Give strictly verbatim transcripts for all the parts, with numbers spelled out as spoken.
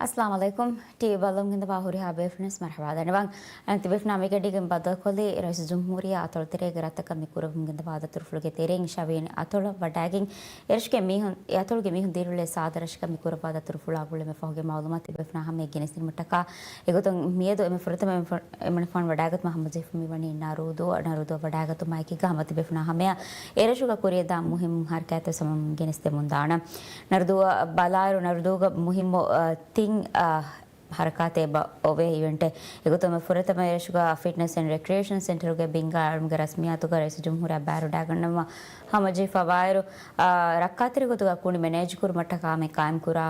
އައްސަލާމު ޢަލައިކުމް. ޓީވީ ބައްލަވަމުން ގެންދަވާ ހުރިހާ ބޭފުޅުން ވެސް މަރުޙަބާ ދަންނަވަން. އަންތިބޭފުނާ މިގަޑީގެން ބައްދަލުކޮށްލީ ރައީސުލްޖުމްހޫރިއްޔާ އަތޮޅު ތެރޭގެ ރަށްތަކަށް މި ކުރަމުން ގެންދަވާ ދަތުރުފުޅުގެ ތެރެއިން ޝަވީން އަތޮޅަށް ވަޑައިގެން އެރަށުގެ މީހުން، އެ އަތޮޅުގެ މީހުން ދިރިއުޅޭ ސާދަ ރަށަކަށް މި ކުރައްވާ ދަތުރުފުޅާ ގުޅޭ މި ފަހުގެ މައުލޫމާތު ތިބޭފުނާ ހަމަޔަށް ގެނެސްދިނުމަށްޓަކާ އެގޮތުން މިއަދު އެންމެ ފުރަތަމަ އެންމެ ފު-، އެންމެ ފުރަތަމަ ވަޑައިގަތުމަށް ހަމަޖެހިފަ މިވަނީ ނަރުދޫ، ނަރުދޫ ވަޑައިގަތުމާއެކީގަ ހަމަ ތިބޭފުނާ ހަމަޔަށް އެރަށުގަ ކުރިއަށްދާ މުހިއްމު ހަރަކާތްތައް ހަމަ ގެނެސްދެމުން ދާނަން. ނަރުދޫއަށް ބަލާއިރު ނަރުދޫގަ މުހިއްމު، އަ، ތިން، އަ، ހަރަކާތެއް އެބަ އޮވޭ އިވެންޓެއް. އެގޮތުން ފުރަތަމަ އެރަށުގަ ފިޓްނަސް އެންޑް ރެކްރިއޭޝަން ސެންޓަރުގެ ބިންގާ އަޅުމުގެ ރަސްމިއްޔާތުގަ ރައީސުލްޖުމްހޫރިއްޔާ ބައިވެރިވަޑައިގަންނަވާ ހަމަޖެހިފަވާއިރު، އާ، ރައްކާތެރި ގޮތުގަ ކުނި މެނޭޖް ކުރުމަށްޓަކާ މި ޤާއިމްކުރާ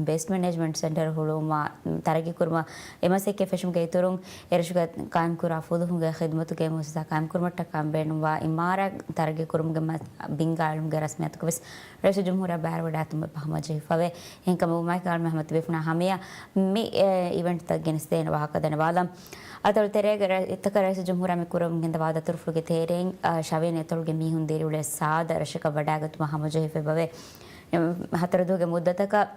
ވޭސްޓް މެނޭޖްމަންޓް ސެންޓަރ ހުޅުވުމާ ތަރައްގީ ކުރުމަށް އެ މަސައްކަތް ފެށުމުގެ އިތުރުން، އެރަށުގަ ޤާއިމްކުރާ ފުލުހުންގެ ޚިދުމަތުގެ މުއައްސަސާ ޤާއިމްކުރުމަށްޓަކާ ބޭނުންވާ އިމާރާތް ތަރައްގީ ކުރުމުގެ މަ-، ބިންގާ އަޅުމުގެ ރަސްމިއްޔާތުގަ ވެސް ރައީސުލްޖުމްހޫރިއްޔާ ބައިވެރިވަޑައިގަތުމަށް ހަމަޖެހިފަވޭ. އެހެންކަމުން މައިކަލް މެހެމަތު ބޭފުނާ ހަމަޔަށް މި، އެ، އިވެންޓްތައް ގެނެސްދޭނެ ވާހަކަ ދަންނަވާލަން. އަތޮޅު ތެރޭގެ ރަށްތަކަށް ރައީސުލްޖުމްހޫރިއްޔާ މި ކުރަމުން ގެންދަވާ ދަތުރުފުޅުގެ ތެރެއިން، އަ، ޝަވީން އަތޮޅުގެ މީހުން ދިރިއުޅޭ ސާދަ ރަށަކަށް ވަޑައިގަތުމަށް ހަމަޖެހިފައިވޭ. ހަތަރު ދުވަހުގެ މުއްދަތަކަށް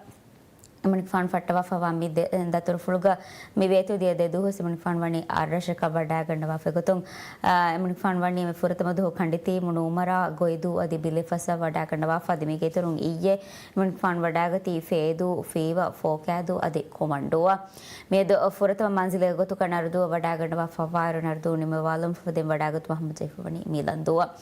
އެމަނިކުފާނު ފައްޓަވާފައިވާ މި ދެ-، ދަތުރުފުޅުގަ މި ވޭތުވެދިޔަ ދެ ދުވަހު ވެސް އެމަނިކުފާނު ވަނީ އަށްރަށަކަށް ވަޑައިގަންނަވާފަ އެގޮތުން، އާ، އެމަނިކުފާނު ވަނީ މި ފުރަތަމަ ދުވަހު ކަނޑިތީ ނޫމަރާ ގޮއިދޫ އަދި ބިލެފަސަށް ވަޑައިގަންނަވާފަ އަދި މީގެ އިތުރުން އިއްޔެ އެމަނިކުފާނު ވަޑައިގަތީ ފޭދޫ، ފީވަ، ފޯކާދޫ އަދި ކޮމަންޑޫއަށް. މިއަދު ފުރަތަމަ މަންޒިލެއް ގޮތުގަ ނަރުދޫއަށް ވަޑައިގަންނަވާފައިވާއިރު ނަރުދޫ ނިމިވާލުން ފަދައިން ވަޑައިގަތުމަށް ހަމަޖެހިފައިވަނީ މިލަންދޫއަށް.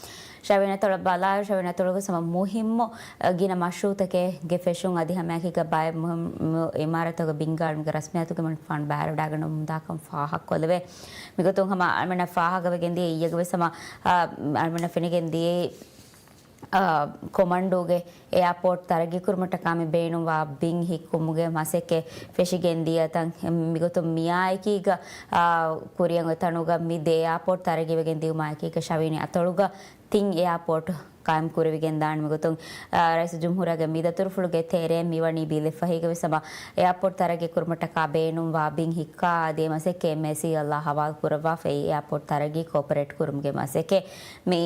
ޝަވީން އަތޮޅަށް ބަލާއިރު ޝަވީން އަތޮޅުގަ ހަމަ މުހިއްމު، އަ، ގިނަ މަޝްރޫއުތަކެއްގެ ފެށުން އަދި ހަމައެކީގަ ބައެއް މުހިއްމު އިމާރާތްތަކުގެ ބިންގާ އަޅުމުގެ ރަސްމިއްޔާތުގެ އެމަނިކުފާނު ބައިވެރިވަޑައިގަންނަވަމުންދާކަން ފާހަގަކޮށްލެވޭ. މިގޮތުން ހަމަ އަޅުމެންނަށް ފާހަގަވެގެން ދިޔަ އިއްޔެގެ ވެސް ހަމަ، އަ، އަޅުމެންނަށް ފެނިގެން ދިޔައީ، އާ، ކޮމަންޑޫގެ އެއާޕޯޓް ތަރައްގީ ކުރުމަށްޓަކާ މި ބޭނުންވާ ބިން ހިއްކުމުގެ މަސައްކަތް ފެށިގެން ދިޔަ ތަން. މިގޮތުން މިއާއެކީގަ، އާ، ކުރިއަށް އޮތް ތަނުގަ މި ދެ އެއާޕޯޓް ތަރައްގީވެގެން ދިޔުމާއެކީގަ ޝަވީން އަތޮޅުގަ ތިން އެއާޕޯޓް ޤާއިމް ކުރެވިގެން ދާނެ. މިގޮތުން، އާ، ރައީސުލްޖުމްހޫރިއްޔާގެ މި ދަތުރުފުޅުގެ ތެރެއިން މިވަނީ ބިލެފަ ހިގަވެސް ހަމަ އެއާޕޯޓް ތަރައްގީ ކުރުމަށްޓަކާ ބޭނުންވާ ބިން ހިއްކާ އަދި މަސައްކަތް އެމްއޭސީއަށް ހަވާލު ކުރައްވާފައި އެއާޕޯޓް ތަރައްގީ ކޯޕަރޭޓް ކުރުމުގެ މަސައްކަތް. މި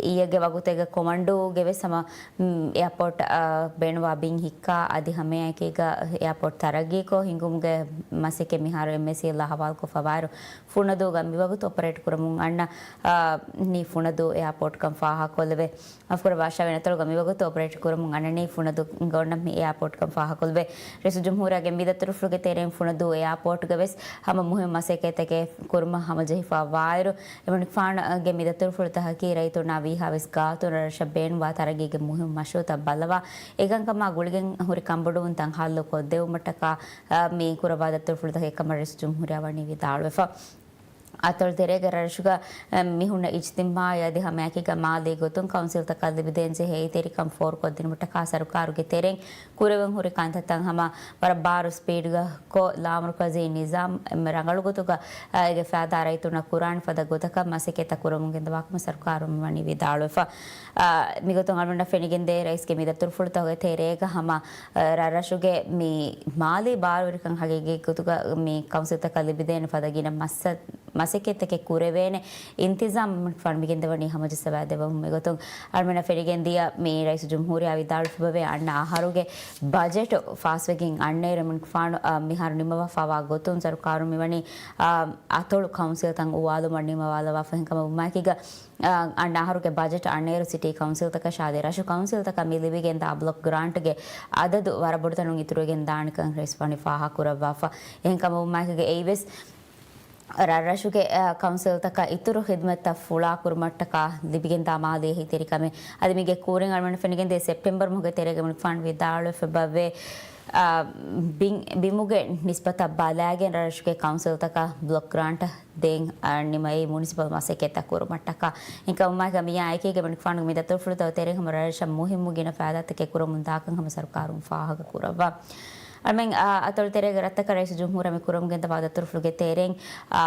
އިއްޔެގެ ވަގުތެއްގަ ކޮމަންޑޫގެ ވެސް ހަމަ، މް، އެއާޕޯޓް، އާ، ބޭނުންވާ ބިން ހިއްކާ އަދި ހަމައެކީގަ އެއާޕޯޓް ތަރައްގީކޮށް ހިންގުމުގެ މަސައްކަތް މިހާރު އެމްއޭސީއަށް ހަވާލުކޮށްފައިވާއިރު ފުނަދޫގަ މިވަގުތު އޮޕަރޭޓް ކުރަމުން އަންނަ، އާ، ނީ ފުނަދޫ އެއާޕޯޓްކަން ފާހަގަކޮށްލެވޭ. މާފުކުރައްވާ ޝަވީން އަތޮޅުގަ މިވަގުތު އޮޕަރޭޓް ކުރަމުން އަންނަނީ ފުނަދޫ ގަ އޮންނަ މި އެއާޕޯޓްކަން ފާހަގަކޮށްލެވޭ. ރައީސުލްޖުމްހޫރިއްޔާގެ މި ދަތުރުފުޅުގެ ތެރެއިން ފުނަދޫ އެއާޕޯޓްގަ ވެސް ހަމަ މުހިންމު މަސައްކަތްތަކެއް ކުރުމަށް ހަމަޖެހިފައިވާއިރު، އެމަނިކުފާނުގެ މި ދަތުރުފުޅުތަކަކީ ރައްޔިތުންނާ ވީހާވެސް ގާތުން ރަށަށް ބޭނުންވާ ތަރައްގީގެ މުހިންމު މަޝްރޫއުތައް ބައްލަވާ، އެކަންކަމާ ގުޅިގެން ހުރި ކަންބޮޑުވުންތައް ހައްލު ކޮށްދެވުމަށްޓަކާ، އާ، މި ކުރައްވާ ދަތުރުފުޅުތަކެއް ކަމަށް ރައީސުލްޖުމްހޫރިއްޔާ ވަނީ ވިދާޅުވެފަ. އަތޮޅު ތެރޭގެ ރަށުގަ، އެ، މި ހުންނަ އިޖްތިމާޢީ އަދި ހަމައެކީގަ މާލީ ގޮތުން ކައުންސިލްތަކަށް ލިބިދޭންޖެހޭ އެހީތެރިކަން ފޯރުކޮށްދިނުމަށްޓަކާ ސަރުކާރުގެ ތެރެއިން ކުރެވެން ހުރި ކަންތައްތައް ހަމަ ވަރަށް ބާރު ސްޕީޑްގަ ކޮށް، ލާމަރުކަޒީ ނިޒާމް ރަނގަޅު ގޮތުގަ، އާ، އޭގެ ފައިދާ ރައްޔިތުންނަށް ކުރާނެ ފަދަ ގޮތަކަށް މަސައްކަތްތައް ކުރަމުން ގެންދަވާކަމަށް ސަރުކާރުން ވަނީ ވިދާޅުވެފަ. އާ، މިގޮތުން އަޅުގަނޑަށް ފެނިގެންދޭ ރައީސްގެ މި ދަތުރުފުޅުތަކުގެ ތެރޭގަ ހަމަ، އާ، ރަށްރަށުގެ މި މާލީ ބާރުވެރިކަން ހަގީގީ ގޮތުގަ މި ކައުންސިލްތަކަށް ލިބިދޭނެ ފަދަ ގިނަ މައްސަ-، މަސައްކަތްތަކެއް ކުރެވޭނެ އިންތިޒާމް ފަން މިގެންދަވަނީ ހަމަޖައްސަވާދެއްވަމުން. މިގޮތުން އަޅުމެންނަށް ފެނިގެންދިޔަ މި ރައީސުލްޖުމްހޫރިއްޔާ ވިދާޅުވެފައިވޭ އަންނަ އަހަރުގެ ބަޖެޓު ފާސްވެގެން އަންނައިރު އެމަނިކުފާނު، އާ، މިހާރު ނިމަވާފައިވާ ގޮތުން ސަރުކާރުން މިވަނީ، އާ، އަތޮޅު ކައުންސިލްތައް އުވާލުމަށް ނިމަވާލަވާފަ. އެހެންކަމުން މާކީގަ އަންނަ އަހަރުގެ ބަޖެޓް އަންނައިރު ސިޓީ ކައުންސިލްތަކަށާ އަދި ރަށު ކައުންސިލްތަކަށް މި ލިބިގެންދާ ބްލޮކް ގްރާންޓްގެ އަދަދު ވަރަށް ބޮޑު ތަނުން އިތުރުވެގެން ދާނެކަން ރައީސް ވަނީ ފާހަގަކުރައްވާފަ. އެހެންކަމުން މާކީގަ އެއީވެސް ރަށްރަށުގެ، އަ، ކައުންސިލްތަކަށް އިތުރު ޚިދުމަތްތައް ފުޅާކުރުމަށްޓަކާ ލިބިގެންދާ މާލީ އެހީތެރިކަމެއް. އަދި މީގެ ކުރިން އަޅުގަނޑު ފެނިގެންދޭ ސެޕްޓެމްބަރު މަހުގެ ތެރޭގަ އެމަނިކުފާނު ވިދާޅުވެފައިވޭ، އަ، ބިން-، ބިމުގެ ނިސްބަތަށް ބަލާގެން ރަށްރަށުގެ ކައުންސިލްތަކަށް ބްލޮކް ގްރާންޓް ދޭން، އަ، ނިމައި މުނިސިޕަލް މަސައްކަތްތައް ކުރުމަށްޓަކާ. އެކަމުން މާކީގަ މިއާ އެކީގަ އެމަނިކުފާނުގެ މި ދަތުރުފުޅުތަކުގެ ތެރެއިން ހަމަ ރަށްރަށަށް މުހިންމު ގިނަ ފައިދާތަކެއް ކުރަމުން ދާކަން ހަމަ ސަރުކާރުން ފާހަގަކުރައްވާ. އަޅުމެން، އާ، އަތޮޅު ތެރޭގެ ރަށްތަކަށް ރައީސުލްޖުމްހޫރިއްޔާ މި ކުރަމުން ގެންދަވާ ދަތުރުފުޅުގެ ތެރެއިން، އާ،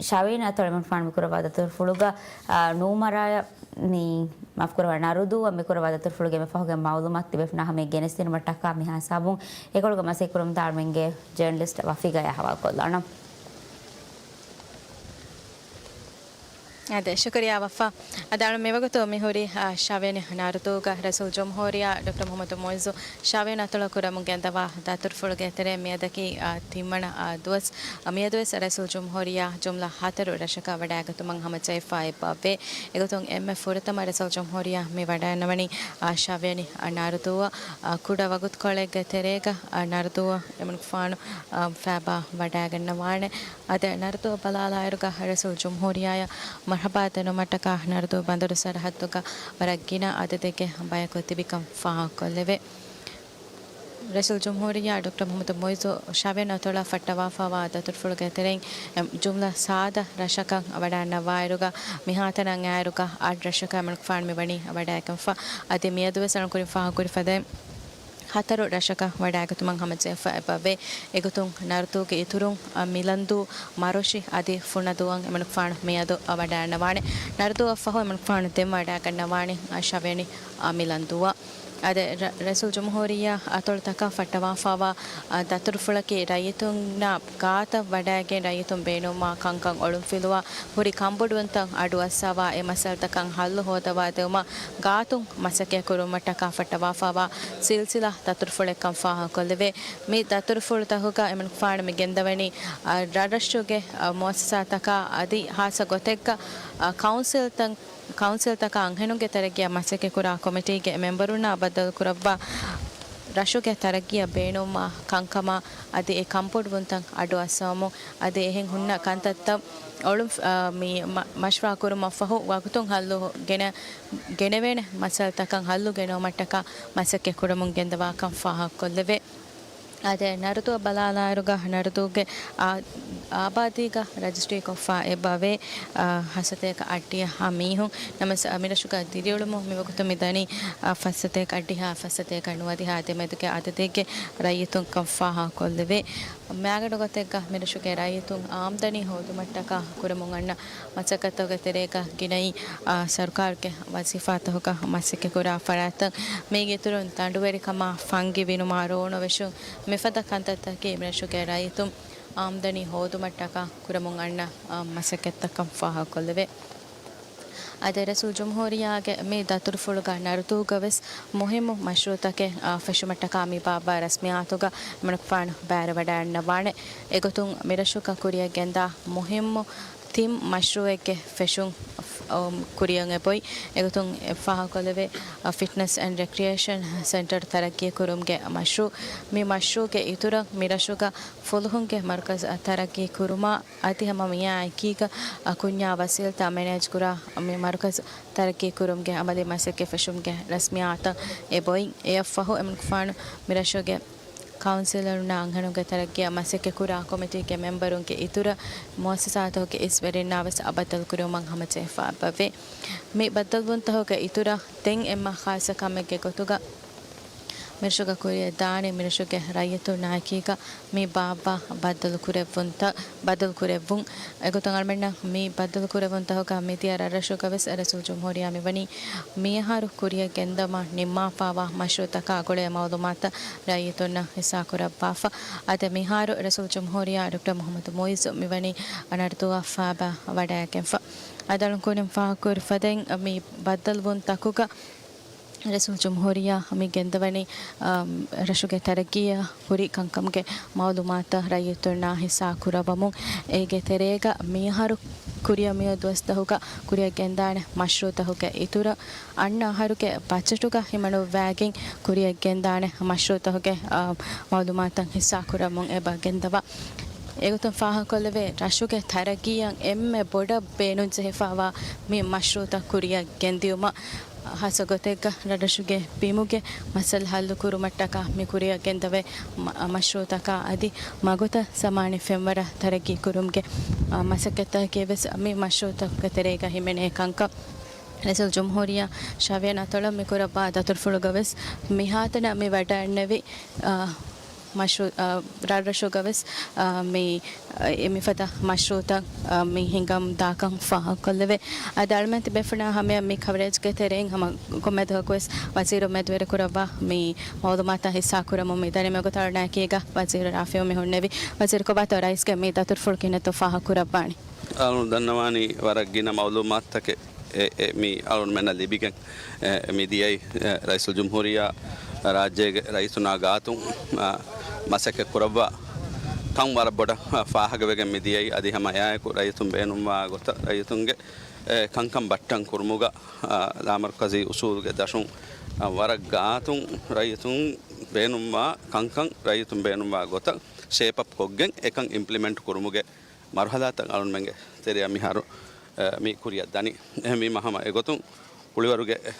ޝަވީން އަތޮޅު އެމަނިކުފާނު މި ކުރައްވާ ދަތުރުފުޅުގަ، އާ، ނޫމަރާޔަށް މި، މާފުކުރައްވާ، ނަރުދޫއަށް މި ކުރައްވާ ދަތުރުފުޅުގެ މި ފަހުގެ މައުލޫމާތު ތިބޭފުނާ ހަމަޔަށް ގެނެސްދިނުމަށްޓަކާ މިހާ ހިސާބުން އެކޮޅުގަ މަސައްކަތް ކުރަމުންދާ އަޅުމެންގެ ޖަރނަލިސްޓް ވަފީގަޔާ ހަވާލުކޮށްލާނަން. އާދެ، ޝުކުރިއްޔާ ވައްފާ. އަދި އަޅު މިވަގުތު މިހުރީ، އާ، ޝަވިޔަނި ނަރުދޫގަ ރައީސުލްޖުމްހޫރިއްޔާ ޑޮކްޓަރ މުޙައްމަދު މުޢިއްޒު ޝަވިޔަނި އަތޮޅަށް ކުރަމުން ގެންދަވާ ދަތުރުފުޅުގެ ތެރެއިން މިއަދަކީ، އާ، ތިންވަނަ، އާ، ދުވަސް، އާ، މިއަދުވެސް ރައީސުލްޖުމްހޫރިއްޔާ ޖުމްލަ ހަތަރު ރަށަކަށް ވަޑައިގަތުމަށް ހަމަޖެހިފައި އެބައޮތް. އެގޮތުން އެންމެ ފުރަތަމަ ރައީސުލްޖުމްހޫރިއްޔާ މި ވަޑައިންނަވަނީ، އާ، ޝަވިޔަނި، އާ، ނަރުދޫއަށް، އާ، ކުޑަ ވަގުތުކޮޅެއްގެ ތެރޭގަ، އާ، ނަރުދޫއަށް އެމަނިކުފާނު، އާ، ފައިބާ ވަޑައިގަންނަވާނެ. އަދި ނަރުދޫއަށް ބަލާލާއިރުގަ ރައީސުލްޖުމްހޫރިއްޔާއަށް މަރްޙަބާ ދެނުމަށްޓަކާ ނަރުދޫ ބަނދަރު ސަރަހައްދުގަ ވަރަށް ގިނަ އަދަދެއްގެ ބަޔަކު ތިބިކަން ފާހަގަކޮށްލެވޭ. ރައީސުލްޖުމްހޫރިއްޔާ ޑޮކްޓަރ މުޙައްމަދު މުޢިއްޒު ޝަވިޔަނި އަތޮޅަށް ފައްޓަވާފައިވާ ދަތުރުފުޅުގެ ތެރެއިން، އެ، ޖުމްލަ ސާދަ ރަށަކަށް ވަޑައިންނަވާއިރުގަ މިހާތަނަށް އައިއިރުގަ އަށް ރަށަކަށް އެމަނިކުފާނު މި ވަނީ ވަޑައިގެންފަ. އަދި މިއަދުވެސް އަޅުން ކުރިން ފާހަގަކުރި ފަދައިން ހަތަރު ރަށަކަށް ވަޑައިގަތުމަށް ހަމަޖެހިފަ އެބަވޭ. އެގޮތުން ނަރުދޫގެ އިތުރުން، އަ، މިލަންދޫ، މަރޮށި އަދި ފުނަދޫއަށް އެމަނިކުފާނު މިއަދު ވަޑައިންނަވާނެ. ނަރުދޫއަށްފަހު އެމަނިކުފާނު ދެން ވަޑައިގަންނަވާނެ، އަ، ޝަވިޔަނި، އަ، މިލަންދޫއަށް. އަދި ރަ-، ރައީސުލްޖުމްހޫރިއްޔާ އަތޮޅުތަކަށް ފައްޓަވާފައިވާ، އަ، ދަތުރުފުޅަކީ ރައްޔިތުންނާ ގާތަށް ވަޑައިގެން ރައްޔިތުން ބޭނުންވާ ކަންކަން އޮޅުންފިލުވާ ހުރި ކަންބޮޑުވުންތައް އަޑުއައްސަވާ އެ މައްސަލަތަކަށް ހައްލު ހޯދަވާދެވުމަށް ގާތުން މަސައްކަތްކުރުމަށްޓަކާ ފައްޓަވާފައިވާ ސިލްސިލާ ދަތުރުފުޅެއްކަން ފާހަގަކޮށްލެވޭ. މި ދަތުރުފުޅުތަކުގަ އެމަނިކުފާނު މި ގެންދަވަނީ، އަ، ރަށްރަށުގެ، އަ، މުއައްސަސާތަކާ އަދި ހާއްސަ ގޮތެއްގަ، އަ، ކައުންސިލްތައް، ކައުންސިލްތަކާ އަންހެނުންގެ ތަރައްގީއަށް މަސައްކަތްކުރާ ކޮމިޓީގެ މެމްބަރުންނާ ބައްދަލުކުރައްވާ ރަށުގެ ތަރައްގީއަށް ބޭނުންވާ ކަންކަމާ އަދި އެ ކަންބޮޑުވުންތައް އަޑުއައްސަވަމުން އަދި އެހެން ހުންނަ ކަންތައްތައް އޮޅުން، އަ، މި މަ-، މަޝްވަރާކުރުމަށްފަހު ވަގުތުން ހައްލު ގެނެ-، ގެނެވޭނެ މައްސަލަތަކަށް ހައްލު ގެނައުމަށްޓަކާ މަސައްކަތްކުރަމުން ގެންދަވާކަން ފާހަގަކޮށްލެވޭ. އާދެ، ނަރުދޫއަށް ބަލާލާއިރުގަ ނަރުދޫގެ އާ-، އާބާދީގަ ރަޖިސްޓްރީކޮށްފަ އެބަވޭ، އާ، ހަސަތޭކަ އަށްޑިހަ މީހުން. ނަމަވެސް، އާ، މިރަށުގަ ދިރިއުޅުމުން މިވަގުތު މިދަނީ، އާ، ފަސްސަތޭކަ އަށްޑިހަ، ފަސްސަތޭކަ ނުވަދިހަ ދެމެދުގެ އަދަދެއްގެ ރައްޔިތުންކަން ފާހަގަކޮށްލެވޭ. މާގަނޑު ގޮތެއްގަ މިރަށުގެ ރައްޔިތުން އާމްދަނީ ހޯދުމަށްޓަކާ ކުރަމުން އަންނަ މަސައްކަތްތަކުގެ ތެރޭގަ ގިނައީ، އާ، ސަރުކާރުގެ ވަޒީފާތަކުގަ މަސައްކަތްކުރާ ފަރާތްތައް. މީގެ އިތުރުން ދަނޑުވެރިކަމާ، ފަންގި ވިނުމާ ރޯނުވެށުން، މިފަދަ ކަންތައްތަކީ މިރަށުގެ ރައްޔިތުން އާމްދަނީ ހޯދުމަށްޓަކާ ކުރަމުން އަންނަ، އާ، މަސައްކަތްތަކަށް ފާހަގަކޮށްލެވޭ. އަދި ރައީސުލްޖުމްހޫރިއްޔާގެ މި ދަތުރުފުޅުގަ ނަރުދޫގަވެސް މުހިއްމު މަޝްރޫއުތަކެއް، އާ، ފެށުމަށްޓަކާ މި ބާއްވާ ރަސްމިއްޔާތުގަ އެމަނިކުފާނު ބައިވެރިވަޑައިގަންނަވާނެ. އެގޮތުން މިރަށުގަ ކުރިއަށް ގެންދާ މުހިއްމު ތިން މަޝްރޫއެއްގެ ފެށުން، އު، ކުރިއަށް އެބޮތް. އެގޮތުން އެ ފާހަގަކޮށްލެވޭ، އަ، ފިޓްނަސް އެންޑް ރެކްރިއޭޝަން ސެންޓަރު ތަރައްގީކުރުމުގެ މަޝްރޫއު. މި މަޝްރޫއުގެ އިތުރަށް މިރަށުގަ ފުލުހުންގެ މަރުކަޒު ތަރައްގީކުރުމާ، އަދި ހަމަ މިއާ އެކީގަ، އަ، ކުންޏާ ވަސީލަތާ މެނޭޖްކުރާ މި މަރުކަޒު ތަރައްގީކުރުމުގެ އަމަލީ މަސައްކަތް ފެށުމުގެ ރަސްމިއްޔާތަށް އެބޮތް. އެއަށްފަހު އެމަނިކުފާނު މިރަށުގެ ކައުންސިލަރުންނާ އަންހެނުންގެ ތަރައްގީއަށް މަސައްކަތްކުރާ ކޮމިޓީގެ މެމްބަރުންގެ އިތުރަށް މުއައްސަސާތަކުގެ އިސްވެރިންނާވެސް އަބައްދަލުކުރެވުމަށް ހަމަޖެހިފައި އެބަވޭ. މި ބައްދަލުވުންތަކުގެ އިތުރަށް ދެން އެއްމާ ޚާއްޞަ ކަމެއްގެ ގޮތުގަ މިރަށުގަ ކުރިއަށް ދާނެ މިރަށުގެ ރައްޔިތުންނާ އެކީގަ މި ބާއްވާ ބައްދަލުކުރެއްވުންތައް، ބައްދަލުކުރެއްވުން. އެގޮތުން އަޅުމެންނަށް މި ބައްދަލުކުރެއްވުންތަކުގަ މިދިޔަ ރަށްރަށުގަވެސް ރައީސުލްޖުމްހޫރިއްޔާ މިވަނީ މިއަހަރު ކުރިއަށް ގެންދަމާ ނިންމާފައިވާ މަޝްރޫއުތަކާ ގުޅޭ މައުލޫމާތުތައް ރައްޔިތުންނަށް ހިއްސާކުރައްވާފަ. އަދި މިހާރު ރައީސުލްޖުމްހޫރިއްޔާ ޑޮކްޓަރ މުޙައްމަދު މުޢިއްޒު މިވަނީ ނަރުދޫއަށް ފައިބާ ވަޑައިގެންފަ. އަދި އަޅުން ކުރިން ފާހަގަކުރި ފަދައިން މި ބައްދަލުވުންތަކުގަ ރައީސުލްޖުމްހޫރިއްޔާ މި ގެންދަވަނީ، އަ، ރަށުގެ ތަރައްގީއަށް ހުރި ކަންކަމުގެ މައުލޫމާތަށް ރައްޔިތުންނާ ހިއްސާ ކުރައްވަމުން. އޭގެ ތެރޭގަ މިއަހަރު ކުރިއަށް މިއޮތް ދުވަސްތަކުގަ ކުރިއަށް ގެންދާނެ މަޝްރޫއުތަކުގެ އިތުރަށް އަންނަ އަހަރުގެ ބަޖެޓުގަ ހިމަނުއްވާގެން ކުރިއަށް ގެންދާނެ މަޝްރޫއުތަކުގެ، އަ، މައުލޫމާތަށް ހިއްސާ ކުރަމުން އެބަ ގެންދަވާ. އެގޮތުން ފާހަގަކޮށްލެވޭ، ރަށުގެ ތަރައްގީއަށް އެންމެ ބޮޑަށް ބޭނުންޖެހިފައިވާ މި މަޝްރޫއުތައް ކުރިއަށް ގެންދިއުމަށް ހާއްސަ ގޮތެއްގަ ރަށްރަށުގެ ބިމުގެ މައްސަލަ ހައްލުކުރުމަށްޓަކާ މި ކުރިއަށް ގެންދަވޭ މަ-، މަޝްރޫއުތަކާ އަދި މަގުތައް ސަމާނީ ފެންވަރަށް ތަރައްގީކުރުމުގެ، އަ، މަސައްކަތްތަކަކީވެސް މި މަޝްރޫއުތަކުގެ ތެރޭގަ ހިމެނޭ ކަންކަން. ރައީސުލްޖުމްހޫރިއްޔާ ޝަވިޔަނި އަތޮޅަށް މި ކުރައްވާ ދަތުރުފުޅުގަވެސް މިހާތަނަށް މި ވަޑައިންނެވި، އަ، މަޝްރޫ-، އަ، ރަށްރަށުގަވެސް، އަ، މި، އަ، މިފަދަ މަޝްރޫއުތައް، އަ، މި ހިނގަމުން ދާކަން ފާހަގަކޮށްލެވޭ. އަދި އަޅުމެން ތިބޭފުޅުންނާ ހަމަޔަށް މި ކަވަރޭޖްގެ ތެރެއިން ހަމަ ކޮންމެ ދުވަހަކުވެސް ވަޒީރު މެދުވެރިކުރައްވާ މި މައުލޫމާތުތައް ހިއްސާކުރަމުން މިދަނީ. މިވަގުތު އަޅުންނާ އެކީގަ ވަޒީރު ރާފިޢު މި ހުންނެވި. ވަޒީރު، ކޮބާތޯ ރައީސްގެ މި ދަތުރުފުޅު ކިހިނެއްތޯ ފާހަގަކުރައްވާނީ؟ އަޅުން ދަންނަވާނީ ވަރަށް ގިނަ މައުލޫމާތުތަކެއް އެ، އެ، މި އަޅުންމެންނަށް ލިބިގެން، އެ، މި ދިޔައީ، އެ، ރައީސުލްޖުމްހޫރިއްޔާ ރާއްޖޭގެ ރައީސުންނާ ގާތުން، އާ، މަސައްކަތް ކުރައްވާ ކަން ވަރަށް ބޮޑަށް، އާ، ފާހަގަވެގެން މި ދިޔައީ. އަދި ހަމަ އެއާއެކު ރައްޔިތުން ބޭނުންވާ ގޮތަށް ރައްޔިތުންގެ، އެ، ކަންކަން ބައްޓަން ކުރުމުގަ، އާ، ލާމަރުކަޒީ އުސޫލުގެ ދަށުން، އާ، ވަރަށް ގާތުން ރައްޔިތުން ބޭނުންވާ ކަންކަން ރައްޔިތުން ބޭނުންވާ ގޮތަށް ޝޭޕްއަޕް ކޮށްގެން އެކަން އިމްޕްލިމެންޓް ކުރުމުގެ މަރުހަލާތައް އަޅުންމެންގެ ތެރެއަށް މިހާރު، އެ، މި ކުރިއަށް ދަނީ. އެހެންވީމަ ހަމަ އެގޮތުން ކުޅިވަރުގެ، އެ،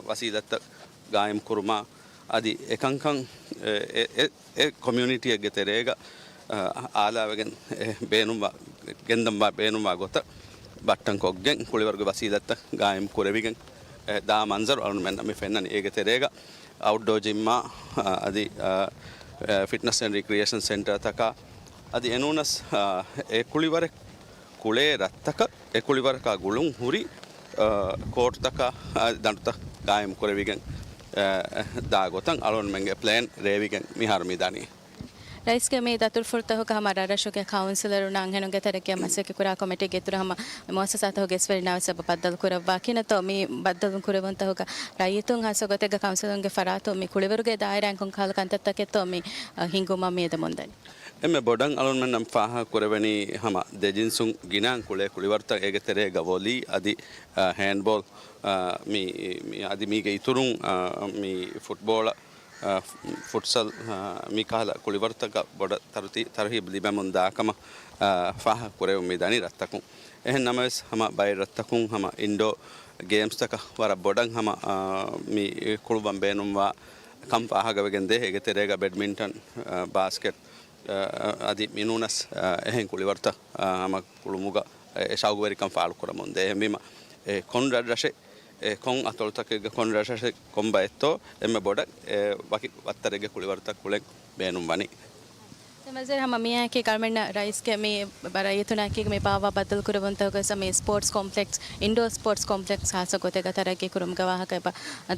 ވަސީލަތްތައް ގާއިމް ކުރުމާ، އަދި އެކަންކަން، އެ، އެ، އެ، އެ ކޮމިއުނިޓީއެއްގެ ތެރޭގަ، އަ، އާލާވެގެން އެ ބޭނުންވާ، ގެންދަންވާ ބޭނުންވާ ގޮތަށް ބައްޓަން ކޮށްގެން ކުޅިވަރުގެ ވަސީލަތްތައް ގާއިމް ކުރެވިގެން، އެ، ދާ މަންޒަރު އަޅުންމެންނަށް މި ފެންނަނީ. އޭގެ ތެރޭގަ އައުޓްޑޯ ޖިމްއާ، އަ، އަދި، އަ، އެ، ފިޓްނަސް އެންޑް ރިކްރިއޭޝަން ސެންޓަރތަކާ، އަދި އެނޫނަސް، އާ، އެ ކުޅިވަރެއް ކުޅޭ ރަށްތަކަށް އެ ކުޅިވަރަކާ ގުޅުން ހުރި، އާ، ކޯޓްތަކާ، އާ، ދަނޑުތައް ގާއިމް ކުރެވިގެން، އާ، ދާ ގޮތަށް އަޅުންމެންގެ ޕްލޭން ރޭވިގެން މިހާރު މި ދަނީ. ރައީސްގެ މި ދަތުރުފުޅުތަކުގަ ހަމަ ރަށްރަށުގެ ކައުންސިލަރުންނާ އަންހެނުންގެ ތަރައްގީއަށް މަސައްކަތް ކުރާ ކޮމިޓީގެ އިތުރު ހަމަ މުއައްސަސާތަކުގެ އިސްވެރިންނާ ވެސް އެބަ ބައްދަލު ކުރައްވާ. ކިހިނެއްތޯ މި ބައްދަލު ކުރެވުންތަކުގަ ރައްޔިތުން ހާއްސަ ގޮތެއްގަ ކައުންސިލުންގެ ފަރާތުން މި ކުޅިވަރުގެ ދާއިރާއިން ކޮން ކަހަލަ ކަންތައްތަކެއްތޯ މި، އަ، ހިނގުމަށް މިއަދަ މުންދަނީ؟ އެންމެ ބޮޑަށް އަޅުންމެންނަށް ފާހަގަ ކުރެވެނީ ހަމަ ދެ ޖިންސުން ގިނައިން ކުޅޭ ކުޅިވަރުތައް. އޭގެ ތެރޭގަ ވޮލީ އަދި، އަ، ހޭންޑްބޯލް، އަ، މި، މި، އަދި މީގެ އިތުރުން، އަ، މި ފުޓްބޯޅަ، އަ، ފުޓްސަލް، އަ، މި ކަހަލަ ކުޅިވަރުތަކަށް ބޮޑަށް ތަރުތީ-، ތަރުހީބު ލިބެމުން ދާކަމަށް، އަ، ފާހަގަ ކުރެވުން މި ދަނީ ރަށްތަކުން. އެހެން ނަމަވެސް ހަމަ ބައެއް ރަށްތަކުން ހަމަ އިންޑޯ ގޭމްސްތަކަށް ވަރަށް ބޮޑަށް ހަމަ، އާ، މި ކުޅުއްވަން ބޭނުންވާ ކަން ފާހަގަވެގެން ދޭ. އޭގެ ތެރޭގަ ބެޑްމިންޓަން، އާ، ބާސްކެޓް، އާ، އަދި މިނޫނަސް، އާ، އެހެން ކުޅިވަރުތައް، އާ، ހަމަ ކުޅުމުގަ އެ ޝައުގުވެރިކަން ފާޅުކުރަމުން ދޭ. އެހެންވީމަ، އެ ކޮން ރަށްރަށެއް، އެ ކޮން އަތޮޅުތަކެއްގަ ކޮން ރަށްރަށެއް ކޮން ބައެއްތޯ، އެންމެ ބޮޑަށް އެ ވަކި ވައްތަރެއްގެ ކުޅިވަރުތައް ކުޅެން ބޭނުންވަނީ. ނަޒީރް، ހަމަ މިއާއެކީ ގަރަމެންނަށް ރައީސްގެ މި ރައްޔިތުންނާއެކީގަ މި ބާއްވާ ބައްދަލުކުރެވުންތަކުގަ މި ސްޕޯޓްސް ކޮމްޕްލެކްސް، އިންޑޯ ސްޕޯޓްސް ކޮމްޕްލެކްސް ހާއްސަ ގޮތެއްގަ ތަރައްގީ ކުރުމުގެ ވާހަކަ އެބަ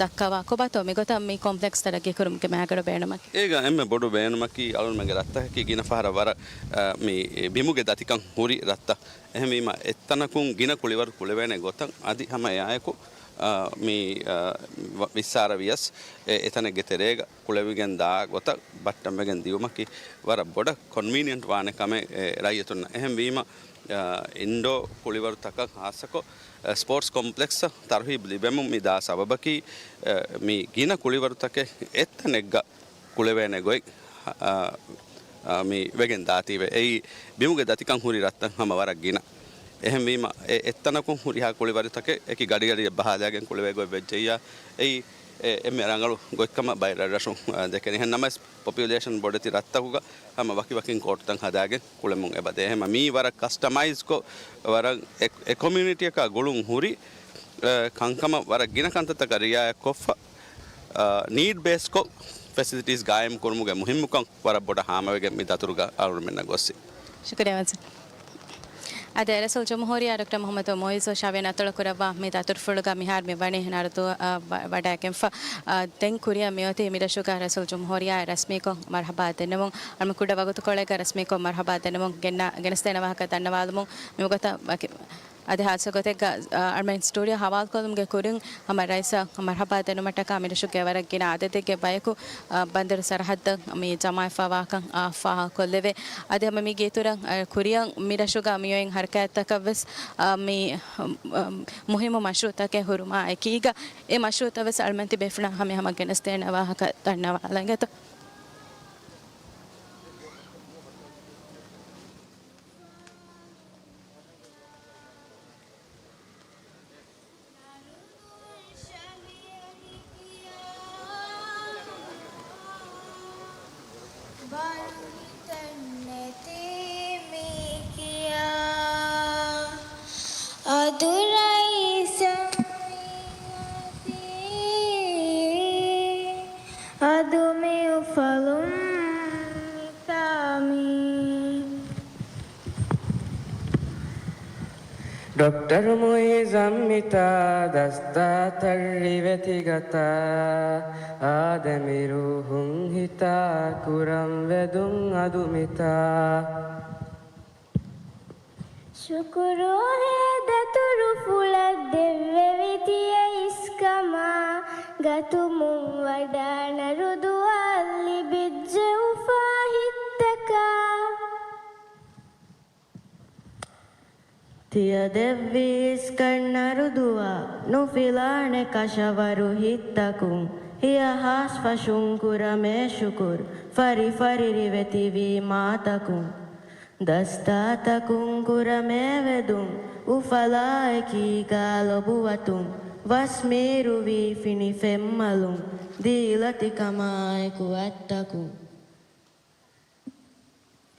ދައްކަވާ. ކޮބާތޯ މިގޮތަށް މި ކޮމްޕްލެކްސް ތަރައްގީ ކުރުމުގެ މައިގަނޑު ބޭނުމަކީ؟ އޭގަ އެންމެ ބޮޑު ބޭނުމަކީ އަޅުންމެންގެ ރަށްތަކަކީ ގިނަ ފަހަރަށް ވަރަށް، އަ، މި ބިމުގެ ދަތިކަން ހުރި ރަށްތައް. އެހެންވީމަ އެތަނަކުން ގިނަ ކުޅިވަރު ކުޅެވޭނެ ގޮތަށް އަދި ހަމަ އެއާއެކު، އަ، މި، އަ، ވ-، ވިއްސާރަ ވިޔަސް އެ، އެތަނެއްގެ ތެރޭގަ ކުޅެވިގެން ދާ ގޮތަށް ބައްޓަންވެގެން ދިއުމަކީ ވަރަށް ބޮޑަށް ކޮންވީނިއެންޓް ވާނެ ކަމެއް، އެ، ރައްޔިތުންނަށް. އެހެންވީމަ، އަ، އިންޑޯ ކުޅިވަރުތަކަށް ހާއްސަކޮށް، އަ، ސްޕޯޓްސް ކޮމްޕްލެކްސްއަށް ތަރުހީބު ލިބެމުން މި ދާ ސަބަބަކީ، އަ، މި ގިނަ ކުޅިވަރުތަކެއް އެއްތަނެއްގަ ކުޅެވޭނެ ގޮތް، އަ، އަ، މި ވެގެން ދާތީވެ. އެއީ ބިމުގެ ދަތިކަން ހުރި ރަށްތައް ހަމަ ވަރަށް ގިނަ. އެހެންވީމަ، އެ އެއްތަނަކުން ހުރިހާ ކުޅިވަރުތަކެއް އެކި ގަޑިގަޑިއަށް ބަހާލާގެން ކުޅެވޭ ގޮތް ވެއްޖެއްޔާ، އެއީ އެ އެންމެ ރަނގަޅު ގޮތްކަމަށް ބައެއް ރަށްރަށުން، އަ، ދެކެނީ. އެހެން ނަމަވެސް، ޕޮޕިއުލޭޝަން ބޮޑެތި ރަށްތަކުގަ ހަމަ ވަކިވަކިން ކޯޓުތައް ހަދާގެން ކުޅެމުން އެބަދޭ. އެހެންމަ މީ ވަރަށް ކަސްޓަމައިޒްކޮށް، ވަރަށް އެ، އެ ކޮމިއުނިޓީއަކާ ގުޅުން ހުރި، އަ، ކަންކަމަށް ވަރަށް ގިނަ ކަންތައްތަކަށް ރިއާޔަތްކޮށްފަ، އަ، ނީޑް ބޭސްކޮށް ފެސިލިޓީސް ގާއިމް ކުރުމުގެ މުހިންމުކަން ވަރަށް ބޮޑަށް ހާމަވެގެން މި ދަތުރުގަ އަޅުގަނޑުމެންނަށް ގޮއްސި. ޝުކުރިއްޔާ ވަޒީރު. އަދި ރައީސުލްޖުމްހޫރިއްޔާ ޑޮކްޓަރ މުޙައްމަދު މުޢިއްޒު ޝާވީން އަތޮޅު ކުރައްވާ މި ދަތުރުފުޅުގަ މިހާރު މި ވަނީ ނަރުދޫ، އަ، ވަ-، ވަޑައިގެންފަ. އަ، ދެން ކުރިއަށް މިއޮތީ މިރަށުގަ ރައީސުލްޖުމްހޫރިއްޔާ ރަސްމީކޮށް މަރުޙަބާ ދެންނެވުން. އަޅުމެން ކުޑަ ވަގުތުކޮޅެއްގަ ރަސްމީކޮށް މަރުޙަބާ ދެންނެވުން ގެންނަ-، ގެނެސްދޭނެ ވާހަކަ ދަންނަވާލުމުން މިވަގުތަށް ވަކި-، އަދި ހާއްސަ ގޮތެއްގަ، އަ، އަޅުމެން ސްޓޫޑިއޯ ހަވާލުކޮށްލުމުގެ ކުރިން ހަމަ ރައީސަށް މަރުޙަބާ ދެނުމަށްޓަކާ މިރަށުގެ ވަރަށް ގިނަ އަދަދެއްގެ ބަޔަކު، އަ، ބަނދަރު ސަރަހައްދަށް މި ޖަމާވެފަވާކަން، އަ، ފާހަގަކޮށްލެވޭ. އަދި ހަމަ މީގެ އިތުރަށް، އަ، ކުރިއަށް މިރަށުގަ މިއޮތް ހަރަކާތްތަކަށްވެސް، އަ، މި، އަ، މުހިއްމު މަޝްރޫޢުތަކެއް ހުރުމާ އެކީގަ، އެ މަޝްރޫޢުތައްވެސް އަޅުމެން ތިބޭފުޅުންނަށް ހަމަ ހަމަ ގެނެސްދޭނެ ވާހަކަ ދަންނަވާލަން އެތޯ. އަދު ރައީސަށް މިއޮތީ، އަދު މި އުފަލުން މިތާ މީ. ޑޮކްޓަރު މުޢިއްޒަށް މިތާ ދަސްތާ ތައްރިވެތި ގަތާ، އާދެ މި ރޫޙުން ހިތާ ކުރަން ވެދުން އަދު މިތާ. ޝުކުރު އޮހޭ ދަތުރުފުޅަށް ދެއްވެވި ތިޔަ އިސްކަމާ، ގަތުމުން ވަޑާ ނަރުދުއަށް ލިބިއްޖެ އުފާ ހިތްތަކާ. ތިޔަ ދެއްވި އިސްކަން ނަރުދުއަށް ނުފިލާނެ ކަށަވަރު ހިތްތަކުން، ހިޔަ ހާސް ފަށުން ކުރަމޭ ޝުކުރު، ފަރި ފަރި ރިވެތިވީ މާތަކުން. ދަސްތާތަކުން ކުރަމޭ ވެދުން، އުފަލާއެކީގާ ލޮބުވަތުން، ވަސް މީރުވީ ފިނި ފެންމަލުން، ދީލަތިކަމާއެކު އަތްތަކުން.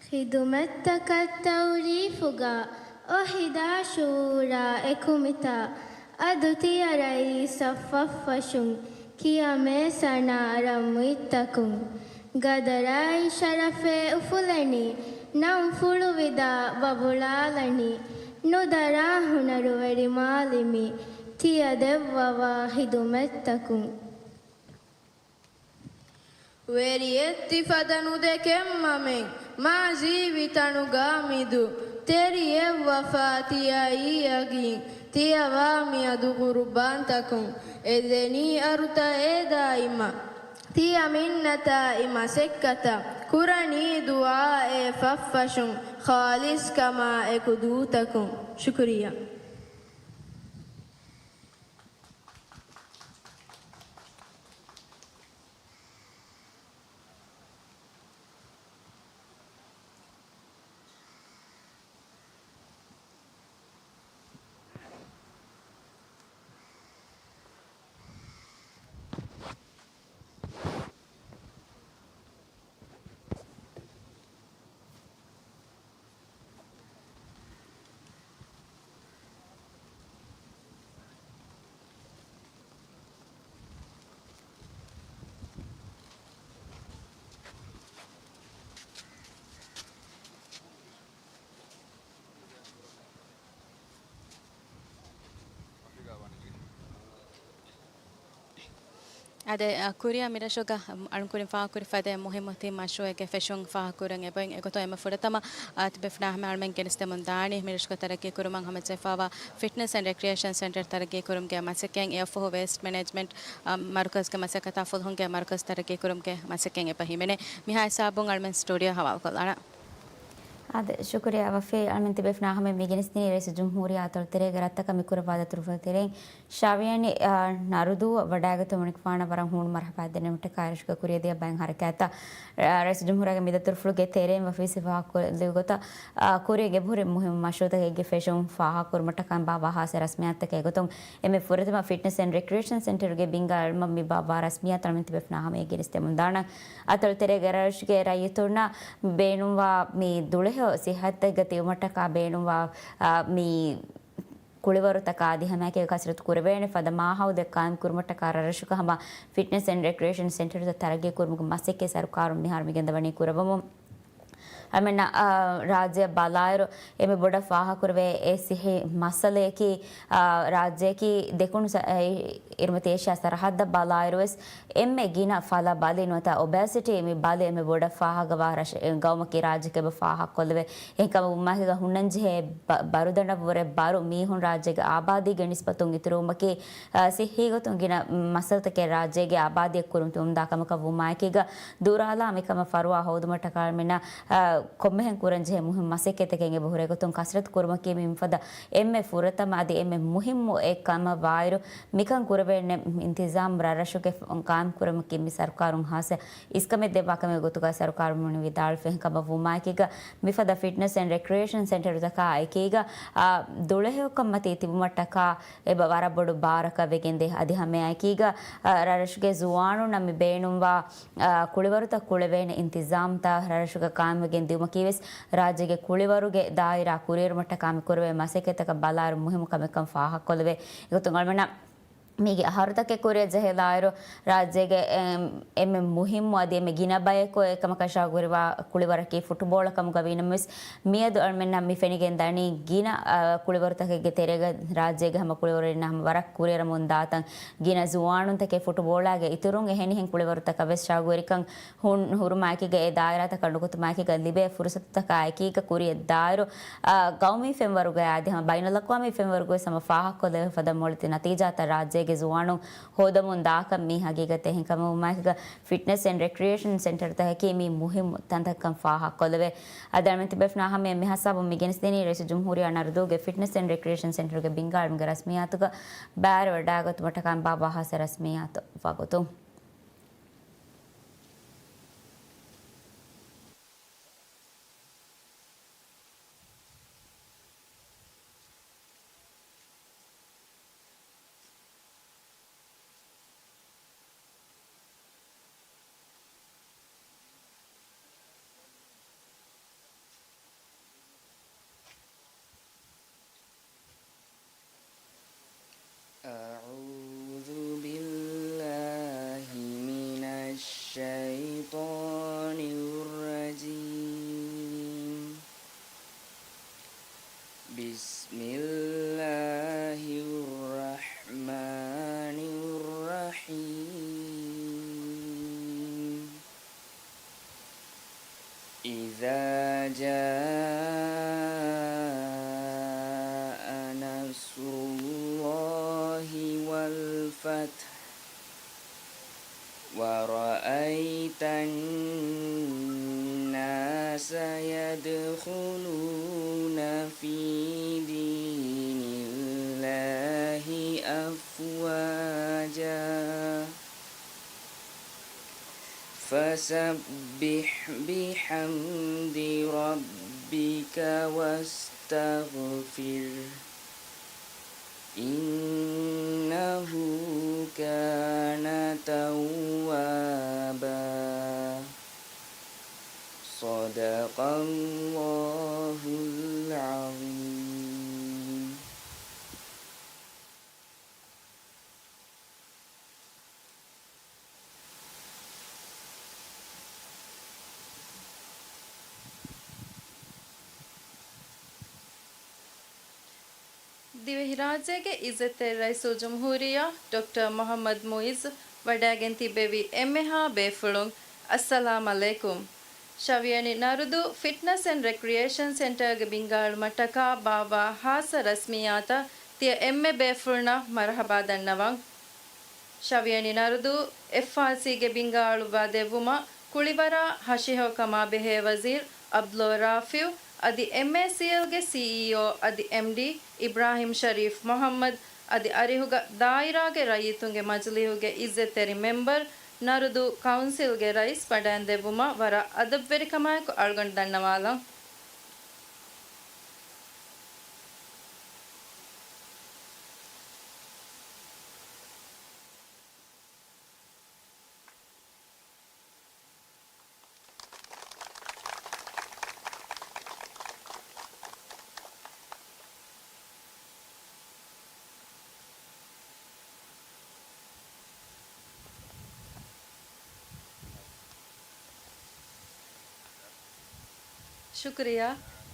ޚިދުމަތްތަކަށް ތައުރީފުގަ އޮހިދާ ޝުއޫރާ އެކު މިތާ، އަދު ތިޔަ ރައީސަށް ފަށްފަށުން ކިޔަމޭ ސަނާ ރަންމުއްތަކުން. ގަދަރާއި ޝަރަފޭ އުފުލަނީ، ނަން ފުޅުވިދާ ބަބުޅާލަނީ، ނުދަރާ ހުނަރުވެރި މާލިމީ، ތިޔަ ދެއްވަވާ ޚިދުމަތްތަކުން. ވެރިއެއް ތި ފަދަ ނުދެކެން މަމެން، މާ ޖީވި ތަނުގާ މިދު. ތެރިއެއް ވަފާ ތިޔައީ ޔަގީން، ތިޔަވާ މިއަދު ގުރުބާންތަކުން. އެދެނީ އަރުތައޭ ދާއިމަށް، ތިޔަ މިންނަތާއި މަސައްކަތަށް. ކުރަނީ ދުޢާއޭ ފަށްފަށުން، ޚާލިޞްކަމާ އެކު ދޫތަކުން. ޝުކުރިއްޔާ. އާދެ، އަ، ކުރިއަށް މިރަށުގަ، އަ، އަޅުން ކުރިން ފާހަގަކުރި ފަދަ މުހިއްމު ތިން މަޝްރޫއެއްގެ ފެށުން ފާހަގަކުރަން އެބައިން. އެގޮތުން އެންމެ ފުރަތަމަ، އަ، ތިބޭފުޅުންނާ ހަމަ އަޅުމެން ގެނެސްދެމުން ދާނީ މިރަށުގަ ތަރައްގީ ކުރުމަށް ހަމަޖެހިފައިވާ ފިޓްނަސް އެންޑް ރެކްރިއޭޝަން ސެންޓަރ ތަރައްގީ ކުރުމުގެ މަސައްކަތް، އެއަށްފަހު ވޭސްޓް މެނޭޖްމަންޓް، އަ، މަރުކަޒުގެ މަސައްކަތާ ފުލުހުންގެ މަރުކަޒު ތަރައްގީ ކުރުމުގެ މަސައްކަތް އެބަ ހިމެނޭ. މިހާ ހިސާބުން އަޅުމެން ސްޓޫޑިއޯ ހަވާލުކޮށްލާނަން. އާދެ، ޝުކުރިއްޔާ ވަފީ. އަޅުމެން ތިބޭފުޅުންނާ ހަމަ މި ގެނެސްދިނީ ރައީސުލްޖުމްހޫރިއްޔާ އަތޮޅު ތެރޭގަ ރަށްތަކަށް މި ކުރައްވާ ދަތުރުފުޅު ތެރެއިން. ޝާވިޔަނި، އާ، ނަރުދޫއަށް ވަޑައިގަތުމުން އެކުފާނަށް ވަރަށް ހޫނު މަރުޙަބާ ދެންނެވުމަށްޓަކާ ރަށުގެ ކުރިއަށް ދިޔަ ބައެއް ހަރަކާތްތައް، އާ، ރައީސުލްޖުމްހޫރިއްޔާގެ މި ދަތުރުފުޅުގެ ތެރެއިން ވަފީ ސިފަ ކުރެއްވި ގޮތަށް، އާ، ކުރިއަށް އެބަހުރި މުހިއްމު މަޝްރޫޢުތަކެއްގެ ފެށުން ފާހަގަކުރުމަށްޓަކާ ބާއްވާ ޚާއްޞަ ރަސްމިއްޔާތުތަކެއް ގޮތުން އެންމެ ފުރަތަމަ ފިޓްނަސް އެންޑް ރެކްރިއޭޝަން ސެންޓަރުގެ ބިންގާ އަޅުމަށް މި ބާއްވާ ރަސްމިއްޔާތު އަޅުމެން ތިބޭފުޅުންނާ ހަމަޔަށް ގެނެސްދެމުން ދާނަން. އަތޮޅު ތެރޭގަ ރަށުގެ ރައްޔިތުންނަށް ބޭނުންވާ މި ދުޅަހެޔޮ ސިއްހަތެއްގަ ތިބުމަށްޓަކާ ބޭނުންވާ، އާ، މި ކުޅިވަރުތަކާ އަދި ހަމައެކަނި ކަސްރަތު ކުރެވޭނެ ފަދަ މާހައުލެއް ޤާއިމް ކުރުމަށްޓަކާ ރަށްރަށުގަ ހަމަ ފިޓްނަސް އެންޑް ރެކްރިއޭޝަން ސެންޓަރުތައް ތަރައްގީ ކުރުމުގެ މަސައްކަތް ސަރުކާރުން މިހާރު މި ގެންދަވަނީ ކުރައްވަމުން. އަޅުމެންނަށް، އާ، ރާއްޖެއަށް ބަލާއިރު، އެންމެ ބޮޑަށް ފާހަގަކުރެވޭ އެއް ސިއްހީ މައްސަލަޔަކީ، އާ، ރާއްޖެއަކީ ދެކުނު ސަ-، އެ، އިރުމަތި އޭޝިޔާ ސަރަހައްދަށް ބަލާއިރުވެސް، އެންމެ ގިނަ ފަލަ ބަލި ނުވަތަ އޮބޭސިޓީ މި ބަލި އެންމެ ބޮޑަށް ފާހަގަވާ ރަށެއް، ގައުމަކީ ރާއްޖެކަށް އެބަ ފާހަގަކޮށްލެވޭ. އެހެންކަމުން ވުމާއެކީގަ ހުންނަންޖެހޭ ބަ-، ބަރުދަނޑަށްވުރެ ބަރު މީހުން ރާއްޖޭގެ އާބާދީގަ ނިސްބަތުން އިތުރުވުމަކީ، އާ، ސިއްހީގޮތުން ގިނަ މައްސަލަތަކެއް ރާއްޖޭގެ އާބާދީއަށް ކުރިމަތިވަމުންދާ ކަމަކަށް ވުމާއެކީގަ، ދުރާލާ މިކަމަށް ފަރުވާ ހޯދުމަށްޓަކާ އަޅުމެންނަށް، އާ، ކޮންމެހެން ކުރަންޖެހޭ މުހިންމު މަސައްކަތްތަކެއް އެބަހުރޭ ގޮތުން ކަސްރަތު ކުރުމަކީ މި މިފަދަ އެންމެ ފުރަތަމަ އަދި އެންމެ މުހިންމު އެއް ކަމަށް ވާއިރު، މިކަން ކުރެވޭނެ އިންތިޒާމް ރަށްރަށުގެ ޤާއިމް ކުރުމަކީ މި ސަރުކާރުން ހާއްސަ އިސްކަމެއް ދެއްވާ ކަމެއް ގޮތުގަ ސަރުކާރުން ވަނީ ވިދާޅުވެފަ. އެހެންކަމަށް ވުމާއެކީގަ، މިފަދަ ފިޓްނަސް އެންޑް ރެކްރިއޭޝަން ސެންޓަރުތަކާ އެކީގަ، އާ، ދުޅަހެޔޮކަން މަތީ ތިބުމަށްޓަކާ އެބަ ވަރަށް ބޮޑު ބާރަކަށް ވެގެންދޭ. އަދި ހަމައެކީގަ، އާ، ރަށްރަށުގެ ޒުވާނުންނަށް މި ބޭނުންވާ، އާ، ކުޅިވަރުތައް ކުޅެވޭނެ އިންތިޒާމްތައް ރަށްރަށުގަ ޤާއިމްވެގެން ދިއުމަކީވެސް ރާއްޖޭގެ ކުޅިވަރުގެ ދާއިރާ ކުރިއެރުމަށްޓަކާ މި ކުރެވޭ މަސައްކަތްތަކަށް ބަލާއިރު މުހިއްމު ކަމެއްކަން ފާހަގަކޮށްލެވޭ. އެގޮތުން އަޅުމެންނަށް މީގެ އަހަރުތަކެއް ކުރިއަށް ޖެހިލާއިރު، ރާއްޖޭގެ އެ، އެންމެ މުހިއްމު އަދި އެންމެ ގިނަ ބަޔަކު އެކަމަކަށާ ގުރިވާ ކުޅިވަރަކީ ފުޓުބޯޅަ ކަމުގަ ވީނަމަވެސް، މިއަދު އަޅުމެންނަށް މި ފެނިގެން ދަނީ ގިނަ، އަ، ކުޅިވަރުތަކެއްގެ ތެރޭގަ ރާއްޖޭގެ ހަމަ ކުޅިވަރުންނާ ހަމަ ވަރަށް ކުރިއަރަމުން ދާތަން ގިނަ ޒުވާނުންތަކެއް ފުޓުބޯޅާގެ އިތުރުން އެހެނިހެން ކުޅިވަރުތަކަށް ވެސް ޝައުގުވެރިކަން ހުން ހުރުމާއެކީގަ އެ ދާއިރާތަކަށް ނުކުތުމާއެކީގަ ލިބޭ ފުރުސަތުތަކާއެކީގަ ކުރިއަށް ދާއިރު، އާ، ގައުމީ ފެންވަރުގައާ އަދި ހަމަ ބައިނަލްއަޤްވާމީ ފެންވަރުގަވެސް ހަމަ ފާހަގަކޮށްލެވޭ ފަދަ މޮޅެތި ނަތީޖާތައް ރާއްޖޭގެ ޒުވާނުން ހޯދަމުން ދާކަން މީ ހަގީގަތެއް. އެހެންކަމުން ވުމާއެކީގަ ފިޓްނަސް އެންޑް ރެކްރިއޭޝަން ސެންޓަރުތަކަކީ މީ މުހިއްމު ތަންތަންކަން ފާހަގަކޮށްލެވޭ. އަދި އަޅުމެން ތިބޭފުޅުންނާ ހަމަޔަށް މިހިސާބުން މި ގެނެސްދިނީ ރައީސުލްޖުމްހޫރިއްޔާ ނަރުދޫގެ ފިޓްނަސް އެންޑް ރެކްރިއޭޝަން ސެންޓަރުގެ ބިންގާ އިލްމުގެ ރަސްމިއްޔާތުގަ ބައިވެރިވަޑައިގަތުމަށްޓަކާ ބާއްވާ ހާއްސަ ރަސްމިއްޔާތު ވަގުތު. أعوذ بالله من الشيطان الرجيم. بسم الله الرحمن الرحيم. إذا جاء نصر الله والفتح ورأيت الناس يدخلون في دين الله أفواجا فسبح بحمد ربك واستغفره إنه كان توابا. صدق الله العظيم. ދިވެހިރާއްޖޭގެ އިއްޒަތްތެރި ރައީސުލްޖުމްހޫރިއްޔާ ޑޮކްޓަރ މުޙައްމަދު މުޢިއްޒު ވަޑައިގެން ތިއްބެވި އެންމެހާ ބޭފުޅުން، އައްސަލާމް ޢަލައިކުމް. ޝަވިޔަނި ނަރުދޫ ފިޓްނަސް އެންޑް ރެކްރިއޭޝަން ސެންޓަރގެ ބިންގާ އެޅުމަށްޓަކާ ބާއްވާ ހާއްސަ ރަސްމިއްޔާތަށް ތިޔަ އެންމެ ބޭފުޅުންނަށް މަރުޙަބާ ދަންނަވަން. ޝަވިޔަނި ނަރުދޫ އެފްއާރްސީގެ ބިންގާ އަޅުއްވާ ދެއްވުމަށް ކުޅިވަރާ ހަށިހެޔޮކަމާ ބެހޭ ވަޒީރު އަބްދުﷲ ރާފިޢު އަދި އެމްއޭސީއެލްގެ ސީއީއޯ އަދި އެމްޑީ އިބްރާހިމް ޝަރީފް މުޙައްމަދު އަދި އަރިހުގަ ދާއިރާގެ ރައްޔިތުންގެ މަޖިލީހުގެ އިއްޒަތްތެރި މެމްބަރު ނަރުދޫ ކައުންސިލްގެ ރައީސް ވަޑައިން ދެއްވުމަށް ވަރަށް އަދަބުވެރިކަމާއެކު އަޅުގަނޑު ދަންނަވާލަން. ޝުކުރިއްޔާ.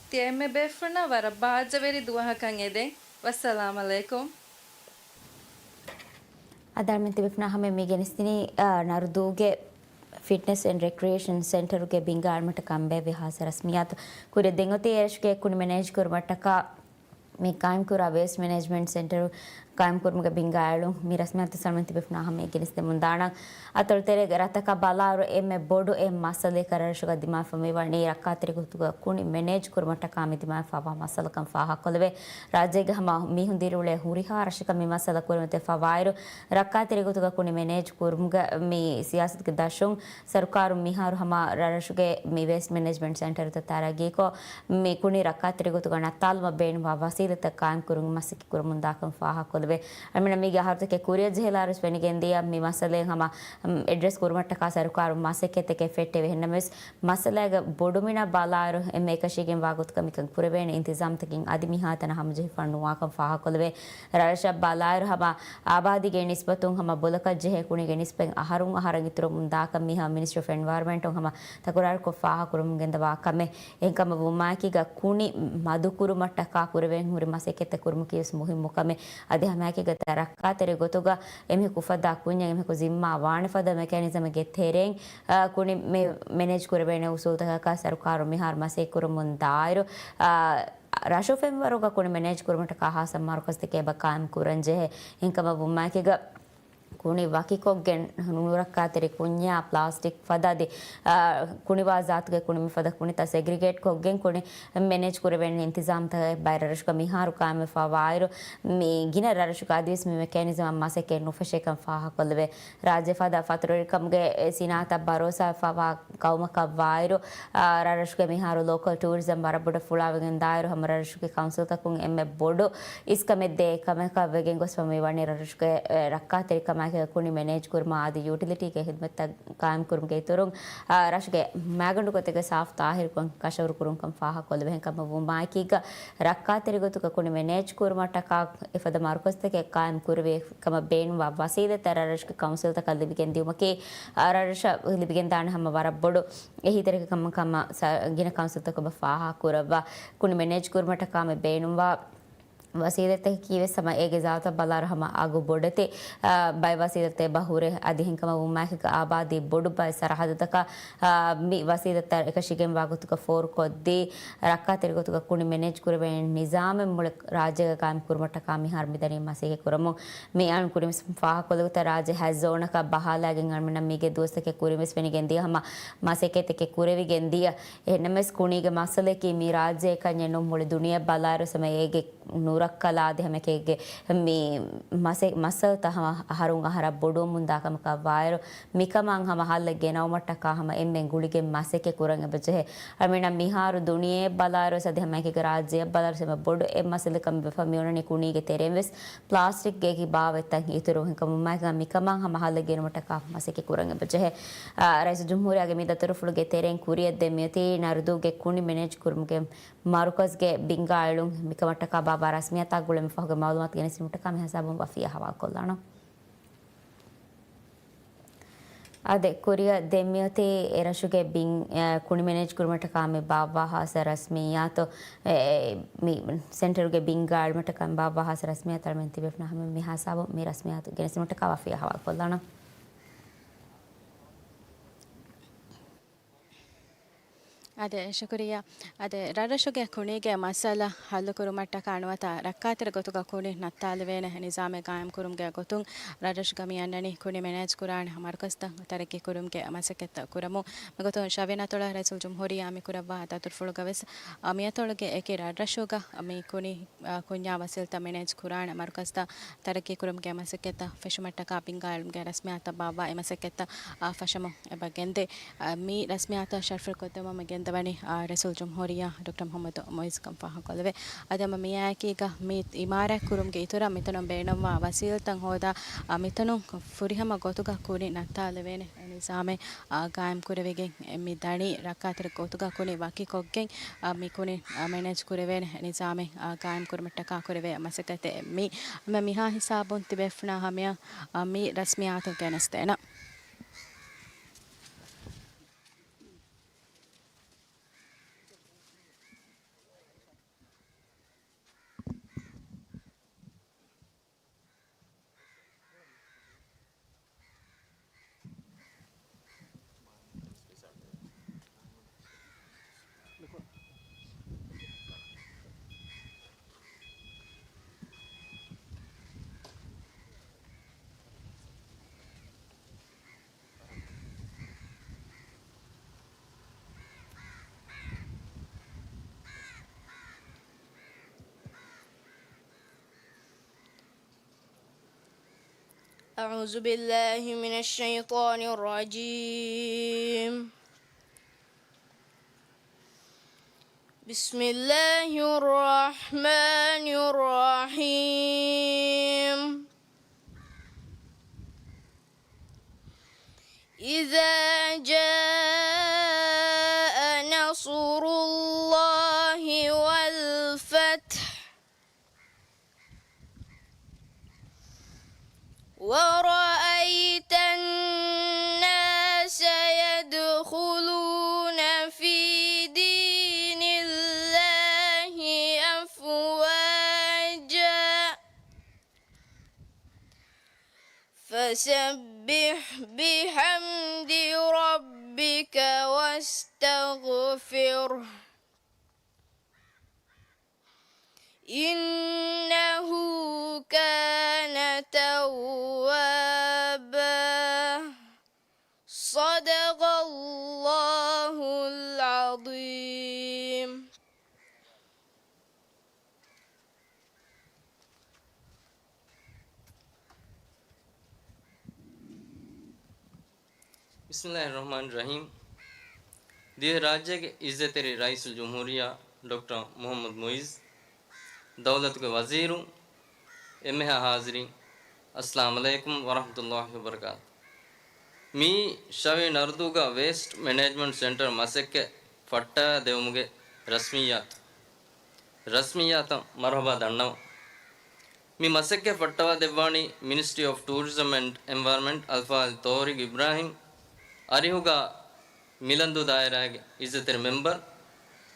ތިޔަ އެންމެ ބޭފުޅުންނަށް ވަރަށް ބާއްޖަވެރި ދުވަހަކަށް އެދެން. ވައްސަލާމް ޢަލައިކުމް. އަދި އަޅުމެން ތިބޭފުޅުންނާ ހަމަޔަށް މި ގެނެސްދިނީ، އާ، ނަރުދޫގެ ފިޓްނަސް އެންޑް ރެކްރިއޭޝަން ސެންޓަރުގެ ބިންގާ އަޅުމަށްޓަކާ ކަންބޭއްވި ހާއްސަ ރަސްމިއްޔާތު. ކުރިއަށް ދެން އޮތީ އެރަށުގެ ކުނި މެނޭޖް ކުރުމަށްޓަކާ މި ޤާއިމްކުރާ ވޭސްޓް މެނޭޖްމަންޓް ސެންޓަރު ޤާއިމްކުރުމުގެ ބިންގާ އެޅުން. މި ރަސްމިއްޔާތު އަޅުމެން ތިބޭފުޅުންނާ ހަމަޔަށް ގެނެސްދެމުން ދާނަން. އަތޮޅުތެރޭގެ ރަށްތަކަށް ބަލާއިރު އެންމެ ބޮޑު އެއް މައްސަލައަކަށް ރަށުގަ ދިމާވެފަ މިވަނީ ރައްކާތެރި ގޮތުގަ ކުނި މެނޭޖް ކުރުމަށްޓަކާ މި ދިމާވެފަވާ މައްސަލަކަން ފާހަގަކޮށްލެވޭ. ރާއްޖޭގެ ހަމަ މީހުން ދިރިއުޅޭ ހުރިހާ ރަށަކަށް މި މައްސަލަ ކުރިމަތިވެފަ ވާއިރު، ރައްކާތެރި ގޮތުގަ ކުނި މެނޭޖް ކުރުމުގަ މި ސިޔާސަތުގެ ދަށުން ސަރުކާރުން މިހާރު ހަމަ ރަށްރަށުގެ މި ވޭސްޓް މެނޭޖްމަންޓް ސެންޓަރުތައް ތަރައްގީކޮށް، މި ކުނި ރައްކާތެރި ގޮތުގަ ނައްތާލުމަށް ބޭނުންވާ ވަސީލަތްތައް ޤާއިމްކުރުމުގެ މަސައްކަތް ކުރަމުންދާކަން ފާހަގަކޮށްލެވޭ. އަޅުމެންނަށް މީގެ އަހަރުތަކެއް ކުރިއަށް ޖެހިލާރުވެސް ފެނިގެންދިޔަ މި މައްސަލައެއް ހަމަ، އަމް، އެޑްރެސް ކުރުމަށްޓަކާ ސަރުކާރުން މަސައްކަތްތަކެއް ފެއްޓެވި. އެހެންނަމަވެސް، މައްސަލައިގެ ބޮޑުމިނަށް ބަލާއިރު، އެންމެ އެކަށީގެންވާ ގޮތުގަ މިކަން ކުރެވޭނެ އިންތިޒާމްތަކެއް އަދި މިހާތަނަށް ހަމަޖެހިފަ ނުވާކަން ފާހަގަކޮށްލެވޭ. ރަށަށް ބަލާއިރު ހަމަ އާބާދީގެ ނިސްބަތުން ހަމަ ބޮލަކަށް ޖެހޭ ކުނިގެ ނިސްބަތް އަހަރުން އަހަރަށް އިތުރަމުން ދާކަން މިހާ މިނިސްޓްރީ އޮފް އެންވަޔަރަމެންޓުން ހަމަ ތަކުރާރުކޮށް ފާހަގަކުރަމުން ގެންދަވާ ކަމެއް. އެހެންކަމަށް ވުމާއެކީގަ ކުނި މަދުކުރުމަށްޓަކާ ކުރެވެން ހުރި މަސައްކަތްތައް ކުރުމަކީވެސް މުހިއްމު ކަމެއް. އަދި ހަމައެކީގަ ރައްކާތެރި ގޮތުގަ އެމީހަކު އުފައްދާ ކުންޏެއް އެމީހަކު ޒިންމާ ވާނެ ފަދަ މެކޭނިޒަމެއްގެ ތެރެއިން، އާ، ކުނި މެ-، މެނޭޖް ކުރެވޭނެ އުސޫލުތަކަކާ ސަރުކާރުން މިހާރު މަސައްކަތް ކުރަމުން ދާއިރު، އާ، ރަށު ފެންވަރުގަ ކުނި މެނޭޖް ކުރުމަށްޓަކާ ހާއްސަ މަރުކަޒުތަކެއް އެބަ ޤާއިމް ކުރަން ޖެހޭ. އެހެންކަމަށް ވުމާއެކީގަ ކުނި ވަކިކޮށްގެން ނުރައްކާތެރި ކުންޏާ ޕްލާސްޓިކް ފަދަ އަދި، އާ، ކުނިވާ ޒާތުގެ ކުނި މިފަދަ ކުނިތައް ސެގްރިގޭޓް ކޮށްގެން ކުނި މެނޭޖް ކުރެވޭނެ އިންތިޒާމްތަކެއް ބައެއް ރަށްރަށުގަ މިހާރު ޤާއިމްވެފަ ވާއިރު، މި ގިނަ ރަށްރަށުގަ އަދިވެސް މި މެކޭނިޒަމަށް މަސައްކަތް ނުފެށޭކަން ފާހަގަކޮށްލެވޭ. ރާއްޖެ ފަދަ ފަތުރުވެރިކަމުގެ ސިނާއަތަށް ބަރޯސާވެފަވާ ޤައުމަކަށް ވާއިރު، އާ، ރަށްރަށުގެ މިހާރު ލޯކަލް ޓޫރިޒަމް ވަރަށް ބޮޑަށް ފުޅާވެގެން ދާއިރު ހަމަ ރަށްރަށުގެ ކައުންސިލްތަކުން އެންމެ ބޮޑު އިސްކަމެއް ދޭ ކަމަކަށް ވެގެން ގޮސްފަ މި ވަނީ ރަށްރަށުގެ، އެ، ރައްކާތެރިކަމާއެކީ ކުނި މެނޭޖް ކުރުމާ އަދި ޔޫޓިލިޓީގެ ހިދުމަތްތައް ޤާއިމް ކުރުމުގެ އިތުރުން، އާ، ރަށުގެ މައިގަނޑު ގޮތެއްގެ ސާފު ތާހިރުކޮށް ކަށަވަރު ކުރުންކަން ފާހަގަކޮށްލެވޭ. އެހެންކަމަށް ވުމާއެކީގަ ރައްކާތެރި ގޮތުގަ ކުނި މެނޭޖް ކުރުމަށްޓަކާ އެފަދަ މަރުކަޒުތަކެއް ޤާއިމް ކުރެވޭ ކަމަށް ބޭނުންވާ ވަސީލަތްތައް ރަށްރަށުގެ ކައުންސިލްތަކަށް ލިބިގެން ދިއުމަކީ، އާ، ރަށްރަށަށް ލިބިގެންދާނެ ހަމަ ވަރަށް ބޮޑު އެހީތެރިކަމެއް ކަމަށް ސަ-، ގިނަ ކައުންސިލްތަކުން ފާހަގަކުރައްވާ. ކުނި މެނޭޖް ކުރުމަށްޓަކާ މި ބޭނުންވާ ވަސީލަތްތަކަކީވެސް ހަމަ އޭގެ ޒާތަށް ބަލާއިރު ހަމަ އަގު ބޮޑެތި، އާ، ބައެއް ވަސީލަތެއް އެބަ ހުރޭ. އަދި އެހެންކަމަށް ވުމާއެކީގަ އާބާދީ ބޮޑު ބައެއް ސަރަހައްދުތަކަށް، އާ، މި ވަސީލަތްތައް އެކަށީގެންވާ ގޮތުގަ ފޯރުކޮށްދީ، ރައްކާތެރި ގޮތުގަ ކުނި މެނޭޖް ކުރެވޭނެ ނިޒާމެއް މުޅި ރާއްޖޭގަ ޤާއިމް ކުރުމަށްޓަކާ މިހާރު މިދަނީ މަސައްކަތް ކުރަމުން. މި އަޅުން ކުރިންވެސް ފާހަގަކޮށްލި ގޮތަށް ރާއްޖެ ހަތް ޒޯނަކަށް ބަހާލައިގެން އަޅުމެންނަށް މީގެ ދުވަސްތަކެއް ކުރިންވެސް ފެނިގެން ދިޔަ ހަމަ މަސައްކަތްތަކެއް ކުރެވިގެން ދިޔަ. އެހެންނަމަވެސް ކުނީގެ މައްސަލައަކީ މި ރާއްޖެއަކަށް ނޫން މުޅި ދުނިޔެ ބަލާއިރު ހަމަ އޭގެ ނުރައްކަލާ އަދި ހަމައެކީގެ މި މަސެ-، މައްސަލަތައް ހަމަ އަހަރުން އަހަރަށް ބޮޑުވަމުން ދާ ކަމަކަށް ވާއިރު، މިކަމަށް ހަމަ ހައްލެއް ގެނައުމަށްޓަކާ ހަމަ އެންމެން ގުޅިގެން މަސައްކަތް ކުރަން އެބަޖެހޭ. އަޅުމެންނަށް މިހާރު ދުނިޔެ ބަލާއިރު އަދި ހަމައެކީގަ ރާއްޖެ ބަލާއިރު އެންމެ ބޮޑު އެއް މައްސަލަ ކަމަށް ވެފަ މިއޮންނަނީ ކުނީގެ ތެރެއިން ވެސް ޕްލާސްޓިކްގެ ބާވަތްތައް އިތުރު ހިނގުމުން މިކަމަށް ހަމަ ހައްލެއް ގެނުމަށްޓަކާ މަސައްކަތް ކުރަން އެބަޖެހޭ. އާ، ރައީސުލްޖުމްހޫރިއްޔާގެ މި ދަތުރުފުޅުގެ ތެރެއިން ކުރިއަށްދޭން މިއޮތީ ނަރުދޫގެ ކުނި މެނޭޖް ކުރުމުގެ މަރުކަޒްގެ ބިންގާ އެޅުން. މިކަމަށްޓަކާ ބާއްވާ ރަސްމިއްޔާތާ ގުޅޭ މި ފަހުގެ މައުލޫމާތު ގެނެސްދިނުމަށްޓަކާ މި ހިސާބުން ވަފީ އަހުވާލުކޮށްލާނަން. އާދެ، ކުރިއަށް ދޭން މިއޮތީ އެރަށުގެ ބިން، އަ، ކުނި މެނޭޖް ކުރުމަށްޓަކާ މި ބާއްވާ ހާއްސަ ރަސްމިއްޔާތު، އެ، މި ސެންޓަރުގެ ބިންގާ އެޅުމަށްޓަކާ މި ބާއްވާ ހާއްސަ ރަސްމިއްޔާތު އަޅުމެން ތިބޭފުޅުންނާ ހަމަ މި ހިސާބުން މި ރަސްމިއްޔާތު ގެނެސްދިނުމަށްޓަކާ ވަފީ އަހުވާލުކޮށްލާނަން. އާދެ، ޝުކުރިއްޔާ. އާދެ، ރަށްރަށުގެ ކުނީގެ މައްސަލަ ހައްލުކުރުމަށްޓަކާ ނުވަތަ ރައްކާތެރި ގޮތުގަ ކުނި ނައްތާލެވޭނެ ނިޒާމެއް ގާއިމްކުރުމުގެ ގޮތުން ރަށްރަށުގަ މި އަންނަނީ ކުނި މެނޭޖް ކުރާނެ މަރުކަޒުތައް ތަރައްޤީ ކުރުމުގެ މަސައްކަތްތައް ކުރަމުން. މިގޮތުން ޝަވިޔަން އަތޮޅަށް ރައީސުލްޖުމްހޫރިއްޔާ މި ކުރައްވާ ދަތުރުފުޅުގަވެސް، އާ، މިއަތޮޅުގެ އެކި ރަށްރަށުގަ މި ކުނި އާ، ކުންޏާ ވަސީލަތްތައް މެނޭޖް ކުރާނެ މަރުކަޒުތައް ތަރައްޤީ ކުރުމުގެ މަސައްކަތްތައް ފެށުމަށްޓަކާ ބިންގާ އެޅުމުގެ ރަސްމިއްޔާތަށް ބާއްވާ އެ މަސައްކަތްތައް، އާ، ފަށަމުން އެބަ ގެންދޭ. އާ، މި ރަސްމިއްޔާތަށް ޝަރަފުވެރިކޮށްދެއްވަމުން މި ގެންދަވަނީ، އާ، ރައީސުލްޖުމްހޫރިއްޔާ ޑޮކްޓަރ މުޙައްމަދު މުޢިއްޒު ކަން ފާހަގަކޮށްލެވޭ. އަދި ހަމަ މިއާއެކީގަ މި އިމާރާތް ކުރުމުގެ އިތުރަށް މިތަނުން ބޭނުންވާ ވަސީލަތްތައް ހޯދާ، އާ، މިތަނުން ފުރިހަމަ ގޮތުގަ ކުނި ނައްތާލެވޭނެ ނިޒާމެއް، އާ، ގާއިމް ކުރެވިގެން މި ދަނީ. ރައްކާތެރި ގޮތުގަ ކުނި ވަކިކޮށްގެން، އާ، މި ކުނި، އާ، މެނޭޖް ކުރެވޭނެ ނިޒާމެއް، އާ، ގާއިމް ކުރުމަށްޓަކާ ކުރެވޭ މަސައްކަތެއް މީ. މި މިހާ ހިސާބުން ތިބޭފުޅުންނާ ހަމަޔަށް، އާ، މި ރަސްމިއްޔާތު ގެނެސްދޭނަން. أعوذ بالله من الشيطان الرجيم. بسم الله الرحمن الرحيم. إذا جاء نصر الله والفتح ورأيت الناس يدخلون في دين الله أفواجا فسبح بحمد ربك واستغفره إنه كان توابا. صدق الله العظيم. ބިސްމިﷲ ރަޙްމާނި ރަޙީމް. ދިވެހިރާއްޖޭގެ އިއްޒަތްތެރި ރައީސުލްޖުމްހޫރިއްޔާ ޑޮކްޓަރ މުޙައްމަދު މުޢިއްޒު، ދައުލަތުގެ ވަޒީރު، އެންމެހާ ޙާޟިރީން، އައްސަލާމު ޢަލައިކުމް ވަރަޙްމަތުﷲ ވަބަރަކާތު. މިއީ ޝަވި ނަރުދޫގަ ވޭސްޓް މެނޭޖްމަންޓް ސެންޓަރ މަސައްކަތް ފައްޓަވައިދެވުމުގެ ރަސްމިއްޔާތު. ރަސްމިއްޔާތަށް މަރުޙަބާ ދަންނަވަން. މި މަސައްކަތް ފައްޓަވައިދެއްވާނީ މިނިސްޓްރީ އޮފް ޓޫރިޒަމް އެންޑް އެންވަޔަރަންމަންޓް އަލްފާޟިލް ތޯރިގް އިބްރާހިމް އަރިހުގަ މިލަންދޫ ދާއިރާގެ އިއްޒަތްތެރި މެމްބަރު،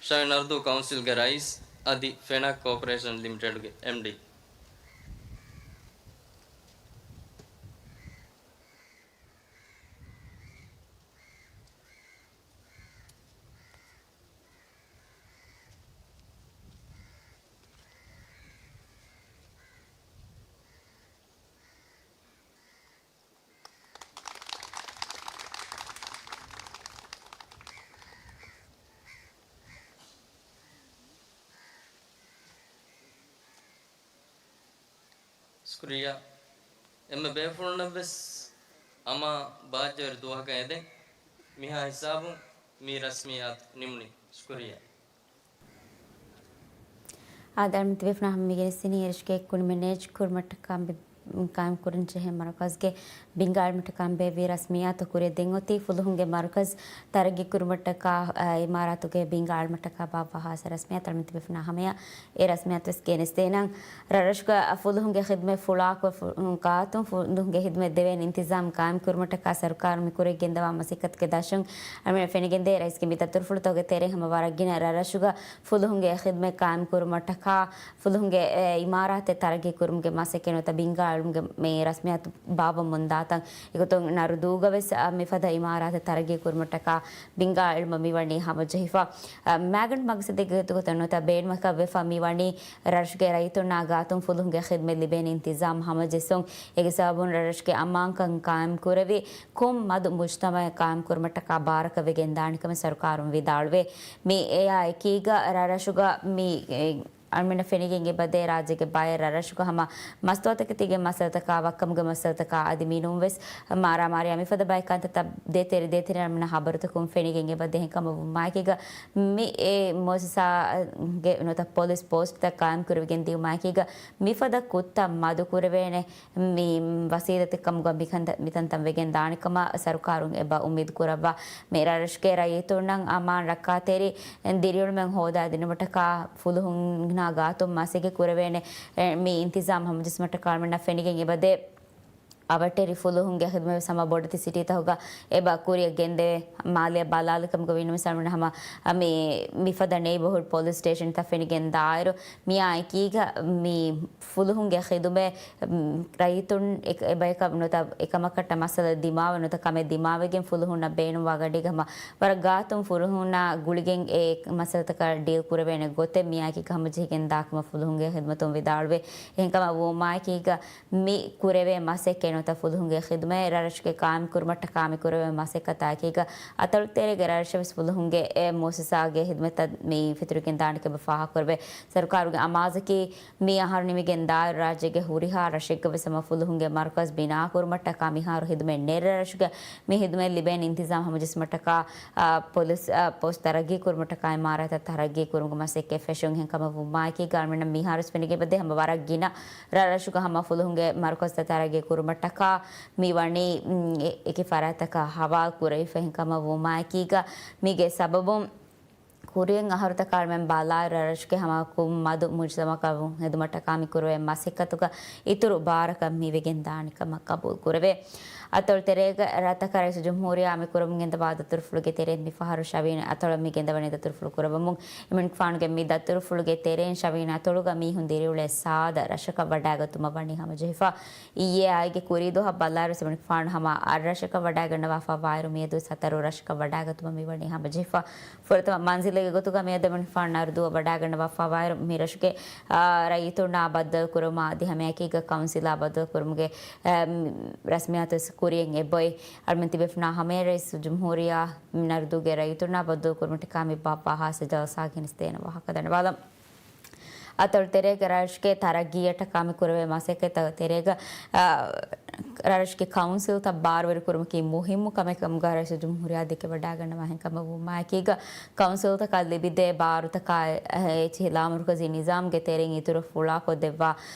ޝަވި ނަރުދޫ ކައުންސިލްގެ ރައީސް އަދި ފެނާކް ކޯޕަރޭޝަން ލިމިޓެޑްގެ އެމްޑީ. ޝުކުރިއްޔާ. އެންމެ ބޭފުޅުންނަށްވެސް އަމާ ބާއްޖަވެރި ދުވަހަކަށް އެދެން. މިހާ ހިސާބުން މި ރަސްމިއްޔާތު ނިމުނީ. ޝުކުރިއްޔާ. އާދެ، އަޅުމެން ތިބޭފުޅުންނާ ހަމަ މި ގެނެސްދިނީ އެރަށުގެ ކުނި މެނޭޖް ކުރުމަށްޓަކާ ބި-، ޤާއިމް ކުރަން ޖެހޭ މަރުކަޒުގެ ބިންގާ އިލްމަށްޓަކާ ބޭއްވި ރަސްމިއްޔާތު ކުރިއަށް ދެން އޮތީ ފުލުހުންގެ މަރުކަޒު ތަރައްގީ ކުރުމަށްޓަކާ، އަ، އިމާރާތުގެ ބިންގާ އިލްމަށްޓަކާ ބާއްވާ ޚާއްޞަ ރަސްމިއްޔާތު. އަޅުމެން ތިބޭފުޅުންނާ ހަމަޔަށް އެ ރަސްމިއްޔާތު ވެސް ގެނެސްދޭނަން. ރަށްރަށުގަ ފުލުހުންގެ ޚިދުމަތް ފުޅާކުރެ ފު-، ގާތުން ފުލުހުންގެ ޚިދުމަތް ދެވޭނެ އިންތިޒާމް ޤާއިމް ކުރުމަށްޓަކާ ސަރުކާރުން މި ކުރިއަށް ގެންދަވާ މަސައްކަތުގެ ދަށުން އަޅުމެން ފެނިގެންދޭ ރައީސްގެ މި ދަތުރުފުޅުތަކުގެ ތެރެއިން ހަމަ ވަރަށް ގިނަ ރަށްރަށުގަ ފުލުހުންގެ ޚިދުމަތް ޤާއިމް ކުރުމަށްޓަކާ ފުލުހުންގެ، އެ، އިމާރާތެއް ތަރައްގީ ކުރުމުގެ މަސައްކަތް ނުވަތަ ބިންގާ އިލްމުގެ މި ރަސްމިއްޔާތު ބާއްވަމުން ދާތަން. އެގޮތުން ނަރުދޫގަ ވެސް، އަ، މިފަދަ އިމާރާތެއް ތަރައްގީ ކުރުމަށްޓަކާ ބިންގާ އިލްމު މިވަނީ ހަމަޖެހިފަ. އަ، މާގަނޑު މަގްސަދެއްގެ ގޮތުގަ ނުވަތަ ބޭނުމަކަށް ވެފަ މިވަނީ ރަށުގެ ރައްޔިތުންނާ ގާތުން ފުލުހުންގެ ޚިދުމަތް ލިބޭނެ އިންތިޒާމް ހަމަޖެއްސުން. އެގެ ސަބަބުން ރަށްރަށުގެ އަމާންކަން ޤާއިމް ކުރެވި ކޮން މަދު މުޖްތަމަޢެއް ޤާއިމް ކުރުމަށްޓަކާ ބާރަކަށް ވެގެން ދާނެ ކަމަށް ސަރުކާރުން ވިދާޅުވޭ. މި އެއާ އެކީގަ ރަށްރަށުގަ މި، އެ، އަޅުމެންނަށް ފެނިގެން އެބަދޭ ރާއްޖޭގެ ބައެއް ރަށްރަށުގަ ހަމަ މަސްތުވާތަކެތީގެ މައްސަލަތަކާ ވައްކަމުގެ މައްސަލަތަކާ އަދި މިނޫންވެސް މާރާމާރީއާ މިފަދަ ބައެއް ކަންތައްތައް ދޭތެރެ ދޭތެރެ އަޅުމެންނަށް ހަބަރުތަކުން ފެނިގެން އެބަދޭ. އެހެންކަމަށް ވުމާއެކީގަ މި އެ މުއައްސަސާގެ ނުވަތަ ޕޮލިސް ޕޯސްޓްތައް ޤާއިމް ކުރެވިގެން ދިއުމާއެކީގަ މިފަދަ ކުށްތައް މަދު ކުރެވޭނެ މި ވަސީލަތެއް ކަމުގަ މިކަންތައް، މިތަންތަން ވެގެން ދާނެ ކަމަށް ސަރުކާރުން އެބަ އުއްމީދު ކުރައްވާ. މި ރަށްރަށުގެ ރައްޔިތުންނަށް އަމާން ރައްކާތެރި ދިރިއުޅުމެއް ހޯދާ ދިނުމަށްޓަކާ ފުލުހުންނާ ގާތުން މަސައްކަތް ކުރެވޭނެ، އެ، މި އިންތިޒާމް ހަމަޖެއްސުމަށްޓަކާ އަޅުމެންނަށް ފެނިގެން އެބަދޭ. އަވަށްޓެރި ފުލުހުންގެ ޚިދުމަތް ވެސް ހަމަ ބޮޑެތި ސިޓީތަކުގަ އެބަ ކުރިއަށް ގެންދެވޭ. މާލެއަށް ބަލާލި ކަމުގަ ވީނަމަވެސް އަޅުމެން ހަމަ މި، މިފަދަ ނެއިބަހުޑް ޕޮލިސް ސްޓޭޝަންތައް ފެނިގެން ދާއިރު މިއާ އެކީގަ މި ފުލުހުންގެ ޚިދުމަތް، މް، ރައްޔިތުން އެ-، އެބަޔަކަށް ނުވަތަ އެކަމަކަށްޓަށް މައްސަލަ ދިމާވެ ނުވަތަ ކަމެއް ދިމާވެގެން ފުލުހުންނަށް ބޭނުންވާ ގަޑީގަ ހަމަ ވަރަށް ގާތުން ފުލުހުންނާ ގުޅިގެން އެ މައްސަލަތަކަށް ޑީލް ކުރެވޭނެ ގޮތެއް މިއާއެކީގަ ހަމަޖެހިގެން ދާކަމަށް ފުލުހުންގެ ޚިދުމަތުން ވިދާޅުވޭ. އެހެންކަމަށް ވުމާއެކީގަ މި ކުރެވޭ މަސައްކަތް ފުލުހުންގެ ޚިދުމަތް ރަށްރަށުގެ ޤާއިމް ކުރުމަށްޓަކާ މި ކުރެވޭ މަސައްކަތާ އެކީގަ، އަތޮޅު ތެރޭގެ ރަށްރަށު ވެސް ފުލުހުންގެ އެ މުއައްސަސާގެ ޚިދުމަތްތައް މި ފެތުރިގެން ދާނެ ކަމަށް ފާހަގަކުރެވޭ. ސަރުކާރުގެ އަމާޒަކީ، މި އަހަރު ނިމިގެން ދާއިރު ރާއްޖޭގެ ހުރިހާ ރަށެއްގަ ވެސް ހަމަ ފުލުހުންގެ މަރުކަޒް ބިނާ ކުރުމަށްޓަކާ މިހާރު ޚިދުމަތް ނެތް ރަށްރަށުގަ މި ޚިދުމަތް ލިބޭނެ އިންތިޒާމް ހަމަޖެއްސުމަށްޓަކާ، އާ، ޕޮލިސް، އާ، ޕޯސްޓް ތަރައްގީ ކުރުމަށްޓަކާ އިމާރާތްތައް ތަރައްގީ ކުރުމުގެ މަސައްކަތް ފެށުން. އެހެންކަމަށް ވުމާއެކީގަ އަޅުގަނޑަށް މިހާރުވެސް ފެނިގެން އެބަދޭ ހަމަ ވަރަށް ގިނަ ރަށްރަށުގަ ހަމަ ފުލުހުންގެ މަރުކަޒްތައް ތަރައްގީ ކުރުމަށްޓަކާ މި ވަނީ، އުން، އެ-، އެކި ފަރާތްތަކަށް ހަވާލު ކުރެވިފަ. އެހެންކަމަށް ވުމާއެކީގަ މީގެ ސަބަބުން ކުރިން އަހަރުތަކާ އަޅުމެން ބަލާއިރު ރަށްރަށުގެ ހަމަ ކުށްމަދު މުޖުތަމަޢަކަށް ހެދުމަށްޓަކާ މި ކުރެވޭ މަސައްކަތުގަ އިތުރު ބާރަކަށް މިވެގެން ދާނެ ކަމަށް ގަބޫލު ކުރެވޭ. އަތޮޅު ތެރޭގެ ރަށްތަކަށް ރައީސުލްޖުމްހޫރިއްޔާ މި ކުރަމުން ގެންދަވާ ދަތުރުފުޅުގެ ތެރެއިން މި ފަހަރު ޝަވީން އަތޮޅަށް މި ގެންދަވަނީ ދަތުރުފުޅު ކުރައްވަމުން. އެމަނިކުފާނުގެ މި ދަތުރުފުޅުގެ ތެރެއިން ޝަވީން އަތޮޅުގަ މީހުން ދިރިއުޅޭ ސާދަ ރަށަކަށް ވަޑައިގަތުމަށް ވަނީ ހަމަޖެހިފަ. އިއްޔެ އާއިގެ ކުރީ ދުވަހަށް ބަލާއިރު އެމަނިކުފާނު ހަމަ އަށް ރަށަކަށް ވަޑައިގަންނަވާފަ ވާއިރު މިއަދު ސަތަރު ރަށަކަށް ވަޑައިގަތުމަށް މި ވަނީ ހަމަޖެހިފަ. ފުރަތަމަ މަންޒިލެއްގެ ގޮތުގަ މިއަދު އެމަނިކުފާނު ނަރުދޫއަށް ވަޑައިގަންނަވާފަ ވާއިރު މި ރަށުގެ، އާ، ރައްޔިތުންނާ ބައްދަލު ކުރުމާ އަދި ހަމައެކީގަ ކައުންސިލާ ބައްދަލު ކުރުމުގެ، އާ، މި ރަސްމިއްޔާތު ވެސް ކުރިޔަށް އެބައޮތް. އަޅުމެން ތިބޭފުޅުންނާ ހަމަޔަށް ރައީސުލްޖުމްހޫރިއްޔާ ނަރުދޫގެ ރައްޔިތުންނާ ބައްދަލު ކުރުމަށްޓަކާ މި ބާ-، ބާހާސް ޖަލްސާ ގެނެސްދޭނެ ވާހަކަ ދަންނަވާލަން. އަތޮޅު ތެރޭގެ ރަށުގެ ތަރައްގީއަށްޓަކާ މި ކުރެވޭ މަސައްކަތްތައް ތެރޭގަ، އާ، ރަށުގެ ކައުންސިލްތައް ބާރުވެރި ކުރުމަކީ މުހިއްމު ކަމެއް ކަމުގަ ރައީސުލްޖުމްހޫރިއްޔާ ދެކެ ވަޑައިގަންނަވާ. އެހެންކަމަށް ވުމާއެކީގަ ކައުންސިލްތަކަށް ލިބިދޭ ބާރުތަކާ އެ-، އެ-، އެއްޗިހި ލާމަރުކަޒީ ނިޒާމްގެ ތެރެއިން އިތުރު ފުޅާކޮށްދެއްވާ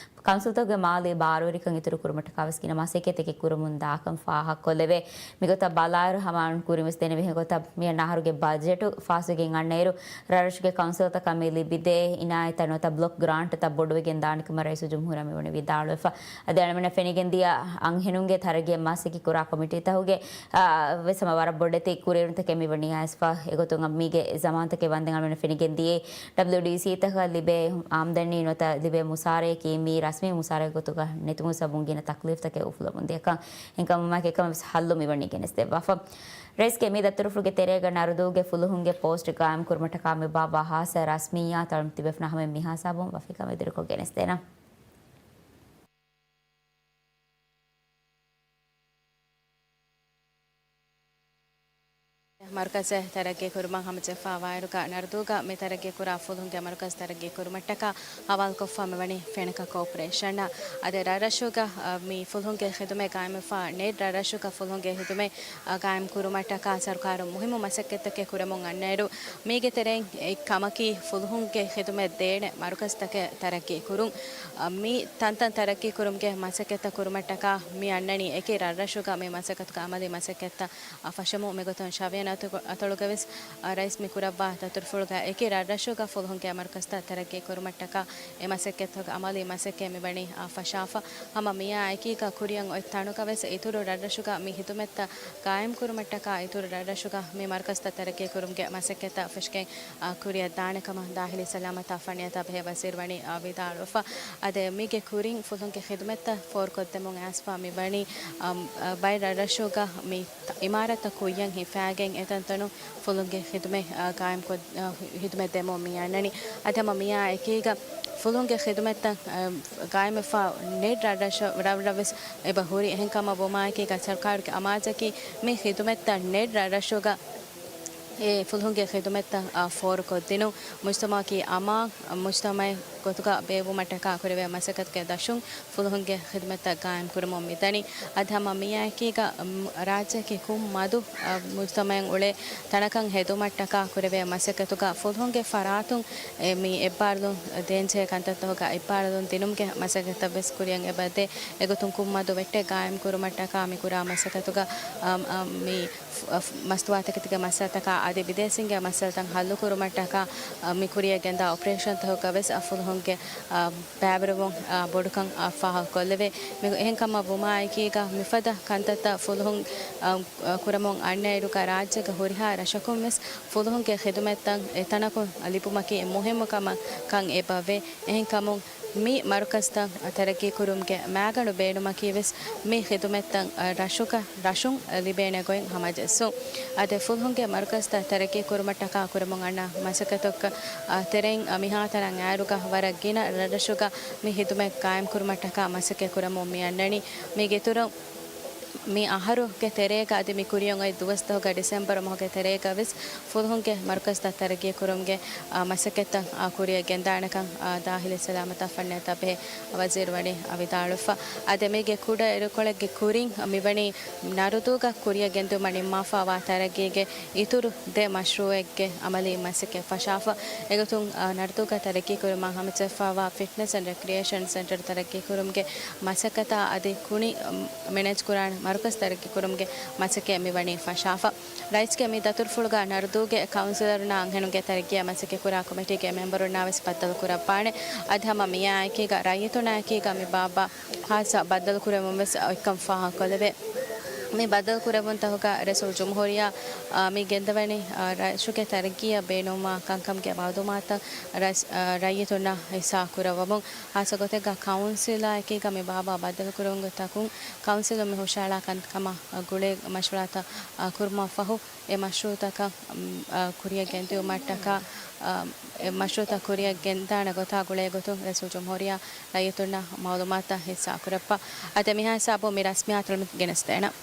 ކައުންސިލްތަކުގެ މާލީ ބާރުވެރިކަން އިތުރު ކުރުމަށްޓަކާ ވެސް ގިނަ މަސައްކަތްތަކެއް ކުރަމުން ދާކަން ފާހަގަކޮށްލެވޭ. މިގޮތަށް ބަލާއިރު ހަމަ އަޅުން ކުރިން ވެސް ދެނެވި ހެން ގޮތަށް މިއަންނަ އަހަރުގެ ބަޖެޓު ފާސްވެގެން އަންނައިރު، ރަށްރަށުގެ ކައުންސިލްތަކަށް މި ލިބިދޭ އިނާޔަތްތައް ނުވަތަ ބްލޮކް ގްރާންޓްތައް ބޮޑުވެގެން ދާނެ ކަމަށް ރައީސުލްޖުމްހޫރިއްޔާ މިވަނީ ވިދާޅުވެފަ. އަދި އަޅުމެންނަށް ފެނިގެންދިޔަ އަންހެނުންގެ ތަރައްގީއަށް މަސައްކަތް ކުރާ ކޮމިޓީތަކުގެ، އާ، ވެސް ހަމަ ވަރަށް ބޮޑެތި ކުރިއެރުންތަކެއް މިވަނީ އައިސްފަ. އެގޮތުން މީގެ ޒަމާންތަކެއް ވަންދެން އަޅުމެންނަށް ފެނިގެންދިޔަ ޑަބްލިއުޑީސީތަކަށް ލިބޭ އާމްދަނީ ނުވަތަ ލިބޭ މުސާރަޔަކީ މީ ރަސްމީ މުސާރައެއް ގޮތުގަ ނެތުމުގެ ސަބަބުން ގިނަ ތަކްލީފްތަކެއް އުފުލަމުން ދިޔަކަން. އެހެންކަމުން އެކަމަށް ވެސް ހައްލު މިވަނީ ގެނެސްދެއްވާފަ. ރައީސްގެ މި ދަތުރުފުޅުގެ ތެރޭގަ ނަރުދޫގެ ފުލުހުންގެ ޕޯސްޓް ގާއިމް ކުރުމަށްޓަކާ މި ބާ ބާ ހާއްސަ ރަސްމިއްޔާތު އަޅުން ތިބޭފުޅުންނާ ހަމަޔަށް މިހާ ހިސާބުން ވަކިކަމެއް ދިރުކޮށް ގެނެސްދޭނަން. މަރުކަޒެއް ތަރައްގީ ކުރުމަށް ހަމަޖެއްފާވާއިރުގަ ނަރުދޫގަ މި ތަރައްގީ ކުރާ ފުލުހުންގެ މަރުކަޒް ތަރައްގީ ކުރުމަށްޓަކާ ހަވާލުކޮށްފަ މިވަނީ ފެނަކަ ކޯޕަރޭޝަނަށް. އަދި ރަށްރަށުގަ، އަ، މި ފުލުހުންގެ ޚިދުމަތް ގާއިމްވެފަ ނެތް ރަށްރަށުގަ ފުލުހުންގެ ޚިދުމަތް، އަ، ގާއިމް ކުރުމަށްޓަކާ ސަރުކާރުން މުހިއްމު މަސައްކަތްތަކެއް ކުރަމުން އަންނައިރު، މީގެ ތެރެއިން އެއް ކަމަކީ ފުލުހުންގެ ޚިދުމަތް ދޭނެ މަރުކަޒްތަކެއް ތަރައްގީ ކުރުން. އަ، މި ތަންތަން ތަރައްގީ ކުރުމުގެ މަސައްކަތްތައް ކުރުމަށްޓަކާ މި އަންނަނީ އެކި ރަށްރަށުގަ މި މަސައްކަތުގެ އަމަލީ މަސައްކަތްތައް އަ، ފަށަމުން. މިގޮތުން ޝަވިޔަން އަތޮ-، އަތޮޅުގަވެސް، އަ، ރައީސް މި ކުރައްވާ ދަތުރުފުޅުގަ އެކި ރަށްރަށުގަ ފުލުހުންގެ މަރުކަޒްތައް ތަރައްގީ ކުރުމަށްޓަކާ އެ މަސައްކަތްތަކުގެ އަމަލީ މަސައްކަތް މިވަނީ، އަ، ފަށާފަ. ހަމަ މިއާ އެކީގަ ކުރިއަށް އޮތް ތަނުގަވެސް އިތުރު ރަށްރަށުގަ މި ހިދުމަތްތައް ގާއިމް ކުރުމަށްޓަކާ އިތުރު ރަށްރަށުގަ މި މަރުކަޒްތައް ތަރައްގީ ކުރުމުގެ މަސައްކަތްތައް ފެށިގެން، އަ، ކުރިއަށް ދާނެ ކަމަށް ދާޚިލީ ސަލާމަތާ ފަނިޔަތާ ބެހޭ ވަޒީރު ވަނީ، އަ، ވިދާޅުވެފަ. އަދި މީގެ ކުރިން ފުލުހުންގެ ޚިދުމަތްތައް ފޯރުކޮށްދެމުން އައިސްފަ މިވަނީ، އަ، އަ، ބައެއް ރަށްރަށުގަ މި އިމާރާތްތައް ކުއްޔަށް ހިފާގެން އެތަންތަނުން ފުލުހުންގެ ޚިދުމަތް، އަ، ގާއިމްކޮށް، އަ، ޚިދުމަތް ދެމުން މި އަންނަނީ. އަދި ހަމަ މިއާ އެކީގަ ފުލުހުންގެ ޚިދުމަތްތައް، އަ، ގާއިމްވެފަ ނެތް ރަށްރަށަށް، ރަށްރަށްވެސް އެބަ ހުރި. އެހެންކަމަށް ވުމާއެކީގަ ސަރުކާރުގެ އަމާޒަކީ މި ޚިދުމަތްތައް ނެތް ރަށްރަށުގަ އެ ފުލުހުންގެ ޚިދުމަތްތައް، އަ، ފޯރުކޮށްދިނުން. މުޖްތަމަޢަކީ އަމާން މުޖްތަމަޢެއް ގޮތުގަ ބޭއްވުމަށްޓަކާ ކުރެވޭ މަސައްކަތުގެ ދަށުން ފުލުހުންގެ ޚިދުމަތްތައް ގާއިމް ކުރަމުން މިދަނީ. އަދި ހަމަ މިއާއެކީގަ، މް، ރާއްޖެއަކީ ކުށް މަދު، އަ، މުޖްތަމަޢެއް އުޅޭ ތަނަކަށް ހެދުމަށްޓަކާ ކުރެވޭ މަސައްކަތުގަ ފުލުހުންގެ ފަރާތުން އެ މި އެއްބާރުލުން ދޭންޖެހޭ ކަންތައްތަކުގަ އެއްބާރުލުން ދިނުމުގެ މަސައްކަތްތައް ވެސް ކުރިއަށް އެބަދޭ. އެގޮތުން ކުށް މަދު ވެއްޓެއް ގާއިމް ކުރުމަށްޓަކާ މި ކުރާ މަސައްކަތުގަ، އަ، އަ، މި ފު-، ފު-، މަސްތުވާތަކެތިގެ މައްސަލަތަކާ އަދި ބިދޭސީންގެ މައްސަލަތައް ހައްލުކުރުމަށްޓަކާ، އަ، މި ކުރިއަށް ގެންދާ އޮޕަރޭޝަންތަކުގަ ވެސް އަ، ފުލުހުންގެ، އަ، ބައިވެރިވުން، އަ، ބޮޑުކަން، އަ، ފާހަގަކޮށްލެވޭ. މި އެހެންކަމަށް ވުމާއެކީގަ މިފަދަ ކަންތައްތައް ފުލުހުން، އަ، އަ، ކުރަމުން އަންނައިރުގަ ރާއްޖޭގެ ހުރިހާ ރަށަކުން ވެސް ފުލުހުންގެ ޚިދުމަތްތައް އެތަނަކު ލިބުމަކީ މުހިއްމު ކަމަށް ކަން އެބަވޭ. އެހެންކަމުން، މި މަރުކަޒްތައް ތަރައްގީ ކުރުމުގެ މައިގަނޑު ބޭނުމަކީ ވެސް މި ޚިދުމަތްތައް ރަށުގަ، ރަށުން ލިބޭނެ ގޮތް ހަމަޖެއްސުން. އަދި ފުލުހުންގެ މަރުކަޒްތައް ތަރައްގީ ކުރުމަށްޓަކާ ކުރަމުން އަންނަ މަސައްކަތުގެ ތެރެއިން މިހާތަނަށް އައިރުގަ ވަރަށް ގިނަ ރަށްރަށުގަ މި ޚިދުމަތް ގާއިމް ކުރުމަށްޓަކާ މަސައްކަތް ކުރަމުން މި އަންނަނީ. މީގެއިތުރުން މި އަހަރުގެ ތެރޭގަ އަދި މި ކުރިޔަށް އޮތް ދުވަސްތަކުގަ ޑިސެމްބަރު މަހުގެ ތެރޭގަ ވެސް ފުލުހުންގެ މަރުކަޒްތައް ތަރައްގީ ކުރުމުގެ، އާ، މަސައްކަތްތައް، އާ، ކުރިޔަށް ގެންދާނެކަން، އާ، ދާޚިލީ ސަލާމަތާ ފަންނަތާ ބެހޭ ވަޒީރު ވަނީ ވިދާޅުވެފަ. އަދި މީގެ ކުޑަ އިރުކޮޅެއްގެ ކުރިން މިވަނީ ނަރުދޫގަ ކުރިޔަށް ގެންދިއުމަށް ނިންމާފަވާ ތަރައްގީގެ އިތުރު ދެ މަޝްރޫއެއްގެ އަމަލީ މަސައްކަތް ފަށާފަ. އެގޮތުން، އާ، ނަރުދޫގަ ތަރައްގީ ކުރުމާ ހަމަޖެއްފަވާ ފިޓްނަސް އެންޑް ރެކްރިއޭޝަން ސެންޓަރ ތަރައްގީ ކުރުމުގެ މަސައްކަތާ އަދި ކުނި، އަމް، މެނޭޖް ކުރާނެ މަރުކަޒް ތަރައްގީ ކުރުމުގެ މަސައްކަތް މިވަނީ ފަށާފަ. ރައީސްގެ މި ދަތުރުފުޅުގަ ނަރުދޫގެ ކައުންސިލަރުންނާ އަންހެނުންގެ ތަރައްގީއާ މަސައްކަތް ކުރާ ކޮމިޓީގެ މެމްބަރުންނާ ވެސް ބައްދަލު ކުރައްވާނެ. އަދި ހަމަ މިއާއެކީގަ ރައްޔިތުންނާއެކީގަ މި ބާއްވާ ހާއްސަ ބައްދަލު ކުރެއްވުން ވެސް އޮތްކަން ފާހަގަކޮށްލެވޭ. މި ބައްދަލު ކުރެއްވުންތަކުގަ ރައީސުލްޖުމްހޫރިއްޔާ، އާ، މި ގެންދަވަނީ، އާ، ރަށުގެ ތަރައްގީއަށް ބޭނުންވާ ކަންކަމުގެ މައުލޫމާތުތައް ރައީސް، އާ، ރައްޔިތުންނާ ހިއްސާ ކުރައްވަމުން. ހާއްސަ ގޮތެއްގަ ކައުންސިލާއެކީގަ މި ބާއްވާ ބައްދަލު ކުރެއްވުންގެ ތަކުން ކައުންސިލުން މި ހުށައަޅާ ކަންކަމާ ގުޅޭ މަޝްވަރާތައް، އާ، ކުރުމަށްފަހު، އެ މަޝްރޫއުތަކަށް، އާ، ކުރިޔަށް ގެންދިއުމަށްޓަކާ، އާ، އެ މަޝްރޫއުތައް ކުރިޔަށް ގެންދާނެ ގޮތާ ގުޅޭ ގޮތުން ރައީސުލްޖުމްހޫރިއްޔާ ރައްޔިތުންނަށް މައުލޫމާތުތައް ހިއްސާ ކުރައްވާ. އަދި މިހާ ހިސާބުން މި ރަސްމިއްޔާތު ގެނެސްދޭނަން.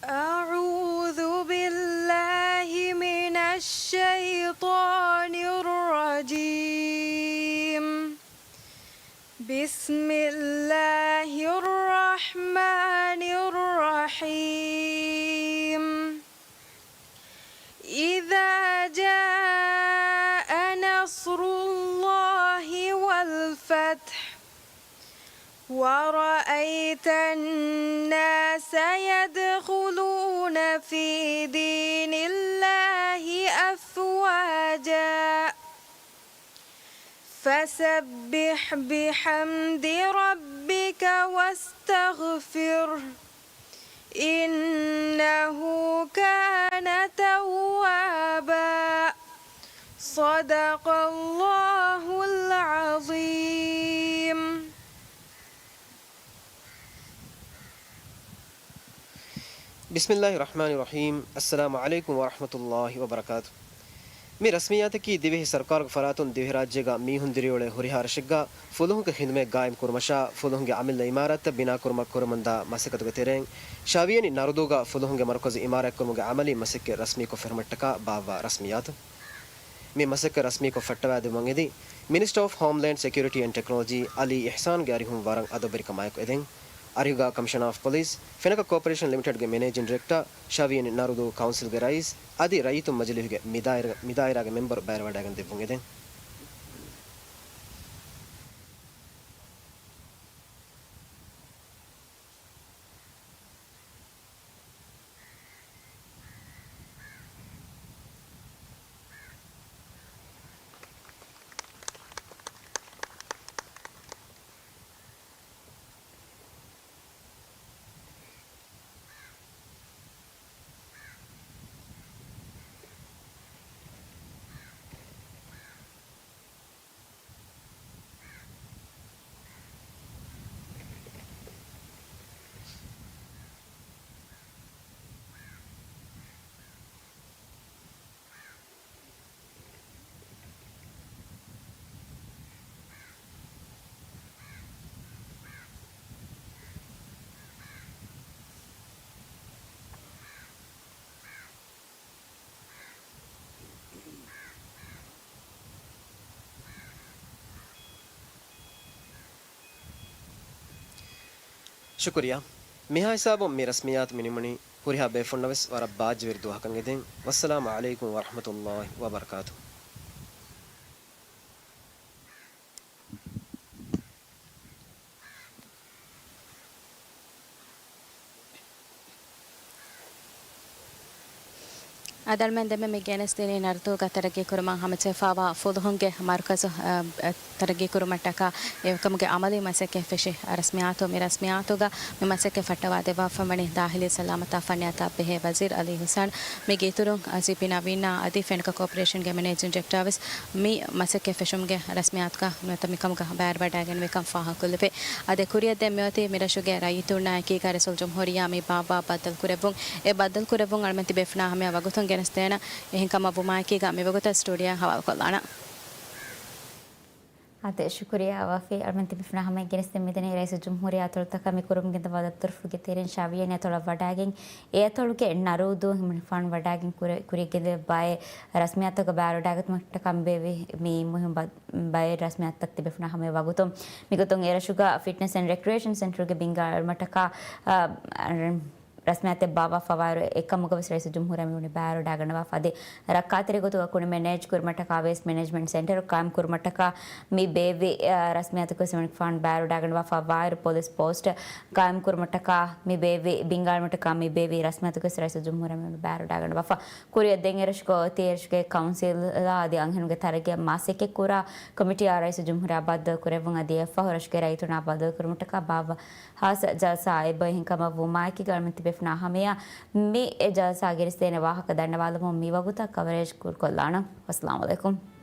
أعوذ بالله من الشيطان الرجيم. بسم الله الرحمن الرحيم. إذا جاء نصر الله والفتح ورأيت الناس يدخلون في دين الله أفواجا فسبح بحمد ربك واستغفره إنه كان توابا. صدق الله العظيم. بسم الله الرحمن الرحيم. السلام عليكم ورحمة الله وبركاته. މި ރަސްމިއްޔާތަކީ ދިވެހި ސަރުކާރުގެ ފަރާތުން ދިވެހިރާއްޖޭގަ މީހުން ދިރިއުޅޭ ހުރިހާ ރަށެއްގަ ފުލުހުންގެ ޚިދުމަތް ގާއިމް ކުރުމަށާ، ފުލުހުންގެ އަމިއްލަ އިމާރާތްތައް ބިނާކުރުމަށް ކުރަމުންދާ މަސައްކަތުގެ ތެރެއިން، ޝާވިޔަނި ނަރުދޫގަ ފުލުހުންގެ މަރުކަޒު އިމާރާތްކުރުމުގެ އަމަލީ މަސައްކަތް ރަސްމީކޮށް ފެށުމަށްޓަކާ ބާއްވާ ރަސްމިއްޔާތު. މި މަސައްކަތް ރަސްމީކޮށް ފައްޓަވާދެއްވަން އެދި، މިނިސްޓަރ އޮފް ހޯމްލޭންޑް ސެކިއުރިޓީ އެންޑް ޓެކްނޮލޮޖީ އަލީ އިޙްސާންގެ އަރިހުން ވަރަށް އަދަބުވެރިކަމާއެކު އެދެން. އަރިހުގަ ކަމިޝަނާ އޮފް ޕޮލިސް، ފެނަކަ ކޯޕަރޭޝަން ލިމިޓެޑްގެ މެނޭޖިން ޑިރެކްޓަރ، ޝާވިޔަނި ނަރުދޫ ކައުންސިލްގެ ރައީސް އަދި ރައްޔިތުން މަޖިލީހުގެ މި ދާއިރާ، މި ދާއިރާގެ މެމްބަރު ބައިވެވަޑައިގެން ދެއްވުން އެދެން. ޝުކުރިއްޔާ. މިހާ ހިސާބުން މި ރަސްމިއްޔާތު މި ނިމުނީ. ހުރިހާ ބޭފުޅުންނަށް ވެސް ވަރަށް ބާއްޖަވެރި ދުވަހަކަށް އެދެން. ވައްސަލާމު ޢަލައިކުމް ވަރަޙްމަތުﷲ ވަބަރަކާތުހު. އަދި އަޅުމެން ދެންމެ މި ގެނެސްދިނީ ނަރުދޫގަ ތަރައްގީ ކުރުމަށް ހަމަޖެހިފައިވާ ފުލުހުންގެ މަރުކަޒު، އަ، އަ، ތަރައްގީ ކުރުމަށްޓަކާ އެކަމުގެ އަމަލީ މަސައްކަތް ފެށި ރަސްމިއްޔާތު. މި ރަސްމިއްޔާތުގަ މި މަސައްކަތް ފައްޓަވާ ދެއްވާފަ ވަނީ ދާޚިލީ ސަލާމަތާ ފަންނިޔާތާ ބެހޭ ވަޒީރު އަލީ ހުސައިން. މީގެ އިތުރުން، އަ، ޖީޕީ ނަވީންއާ އަދި ފެނަކަ ކޯޕަރޭޝަންގެ މެނޭޖިން ޑިރެކްޓަރ ވެސް މި މަސައްކަތް ފެށުމުގެ ރަސްމިއްޔާތުގަ ނުވަތަ މިކަމުގަ ބައިވެރިވަޑައިގެންނެވިކަން ފާހަގަކޮށްލެވޭ. އަދި ކުރިއަށް ދެން މިއޮތީ މިރަށުގެ ރައްޔިތުންނާ އެކީގަ ރައީސުލްޖުމްހޫރިއްޔާ މި ބާއްވާ ބައްދަލުކުރެއްވުން. އެ ބައްދަލުކުރެއްވުން އަޅުމެން ތިބޭފުޅުންނާ ހަމަޔަށް ވަގުތުން ގެނެސްދޭނަން. އެހެންކަމަށް ވުމާއެކީގަ މިވަގުތަށް ސްޓޫޑިއޯއަށް ހަވާލުކޮށްލާނަން. އާދެ، ޝުކުރިއްޔާ ވަފީ. އަޅުމެން ތިބޭފުޅުންނާ ހަމަޔަށް ގެނެސްދޭން މިދަނީ ރައީސުލްޖުމްހޫރިއްޔާ އަތޮޅުތަކަށް މި ކުރަމުންގެންދަވާ ދައްތަރުފުޅުގެ ތެރެއިން ޝާވިޔާނި އަތޮޅަށް ވަޑައިގެން، އެ އަތޮޅުގެ ނަރޫދޫ ހިމަނިފާން ވަޑައިގެން ކުރި، ކުރިއަށް ގެންދެވި ބައެއް ރަސްމިއްޔާތަކަށް ބައިވެރިވަޑައިގަތުމަށްޓަކާ މި ބޭއްވި މި މުހިންމު ބަ-، ބައެއް ރަސްމިއްޔާތައް ތިބޭފުޅުންނާ ހަމަޔަށް ވަގުތުން. މިގޮތުން އެރަށުގަ ފިޓްނަސް އެންޑް ރެކްރިއޭޝަން ސެންޓަރުގެ ބިންގާ އެޅުމަށްޓަކާ، އަ، ރަސްމިއްޔާތެއް ބާއްވާފައިވާއިރު، އެކަމުގަވެސް ރައީސުލްޖުމްހޫރިއްޔާ މިވަނީ ބައިވެރިވަޑައިގަންނަވާފަ. އަދި ރައްކާތެރި ގޮތުގަ ކުނި މެނޭޖް ކުރުމަށްޓަކާ ވޭސްޓް މެނޭޖްމަންޓް ސެންޓަރު ޤާއިމް ކުރުމަށްޓަކާ މި ބޭއްވި، އަ، ރަސްމިއްޔާތަކުވެސް ހިމަނިފާން ބައިވެރިވަޑައިގަންނަވާފައިވާއިރު، ޕޮލިސް ޕޯސްޓް ޤާއިމް ކުރުމަށްޓަކާ މި ބޭއްވި ބިންގާ އެޅުމަށްޓަކާ މި ބޭއްވި ރަސްމިއްޔާތަކުވެސް ރައީސުލްޖުމްހޫރިއްޔާ މިވަނީ ބައިވެރިވަޑައިގަންނަވާފަ. ކުރިއަށް ދެން އެރަށުގަ އޮތީ އެރަށުގެ ކައުންސިލާ އަދި އަންހެނުންގެ ތަރައްގީއަށް މަސައްކަތްކުރާ ކޮމިޓީއާ ރައީސުލްޖުމްހޫރިއްޔާ ބައްދަލުކުރެއްވުން. އަދި އެއަށްފަހު އެރަށުގެ ރައްޔިތުންނާ ބައްދަލުކުރުމަށްޓަކާ ބާއްވާ ހާއްސަ ޖަލްސާ އެބަ. އެހެންކަމަށް ވުމާއެކީގަ އަޅުމެން ތިބޭފުޅުންނާ ހަމަޔަށް މި އެ ޖަލްސާ ގެނެސްދޭނެ ވާހަކަ ދަންނަވާލަމުން މިވަގުތަށް ކަވަރޭޖް ކުރުކޮށްލާނަން. އައްސަލާމު ޢަލައިކުމް.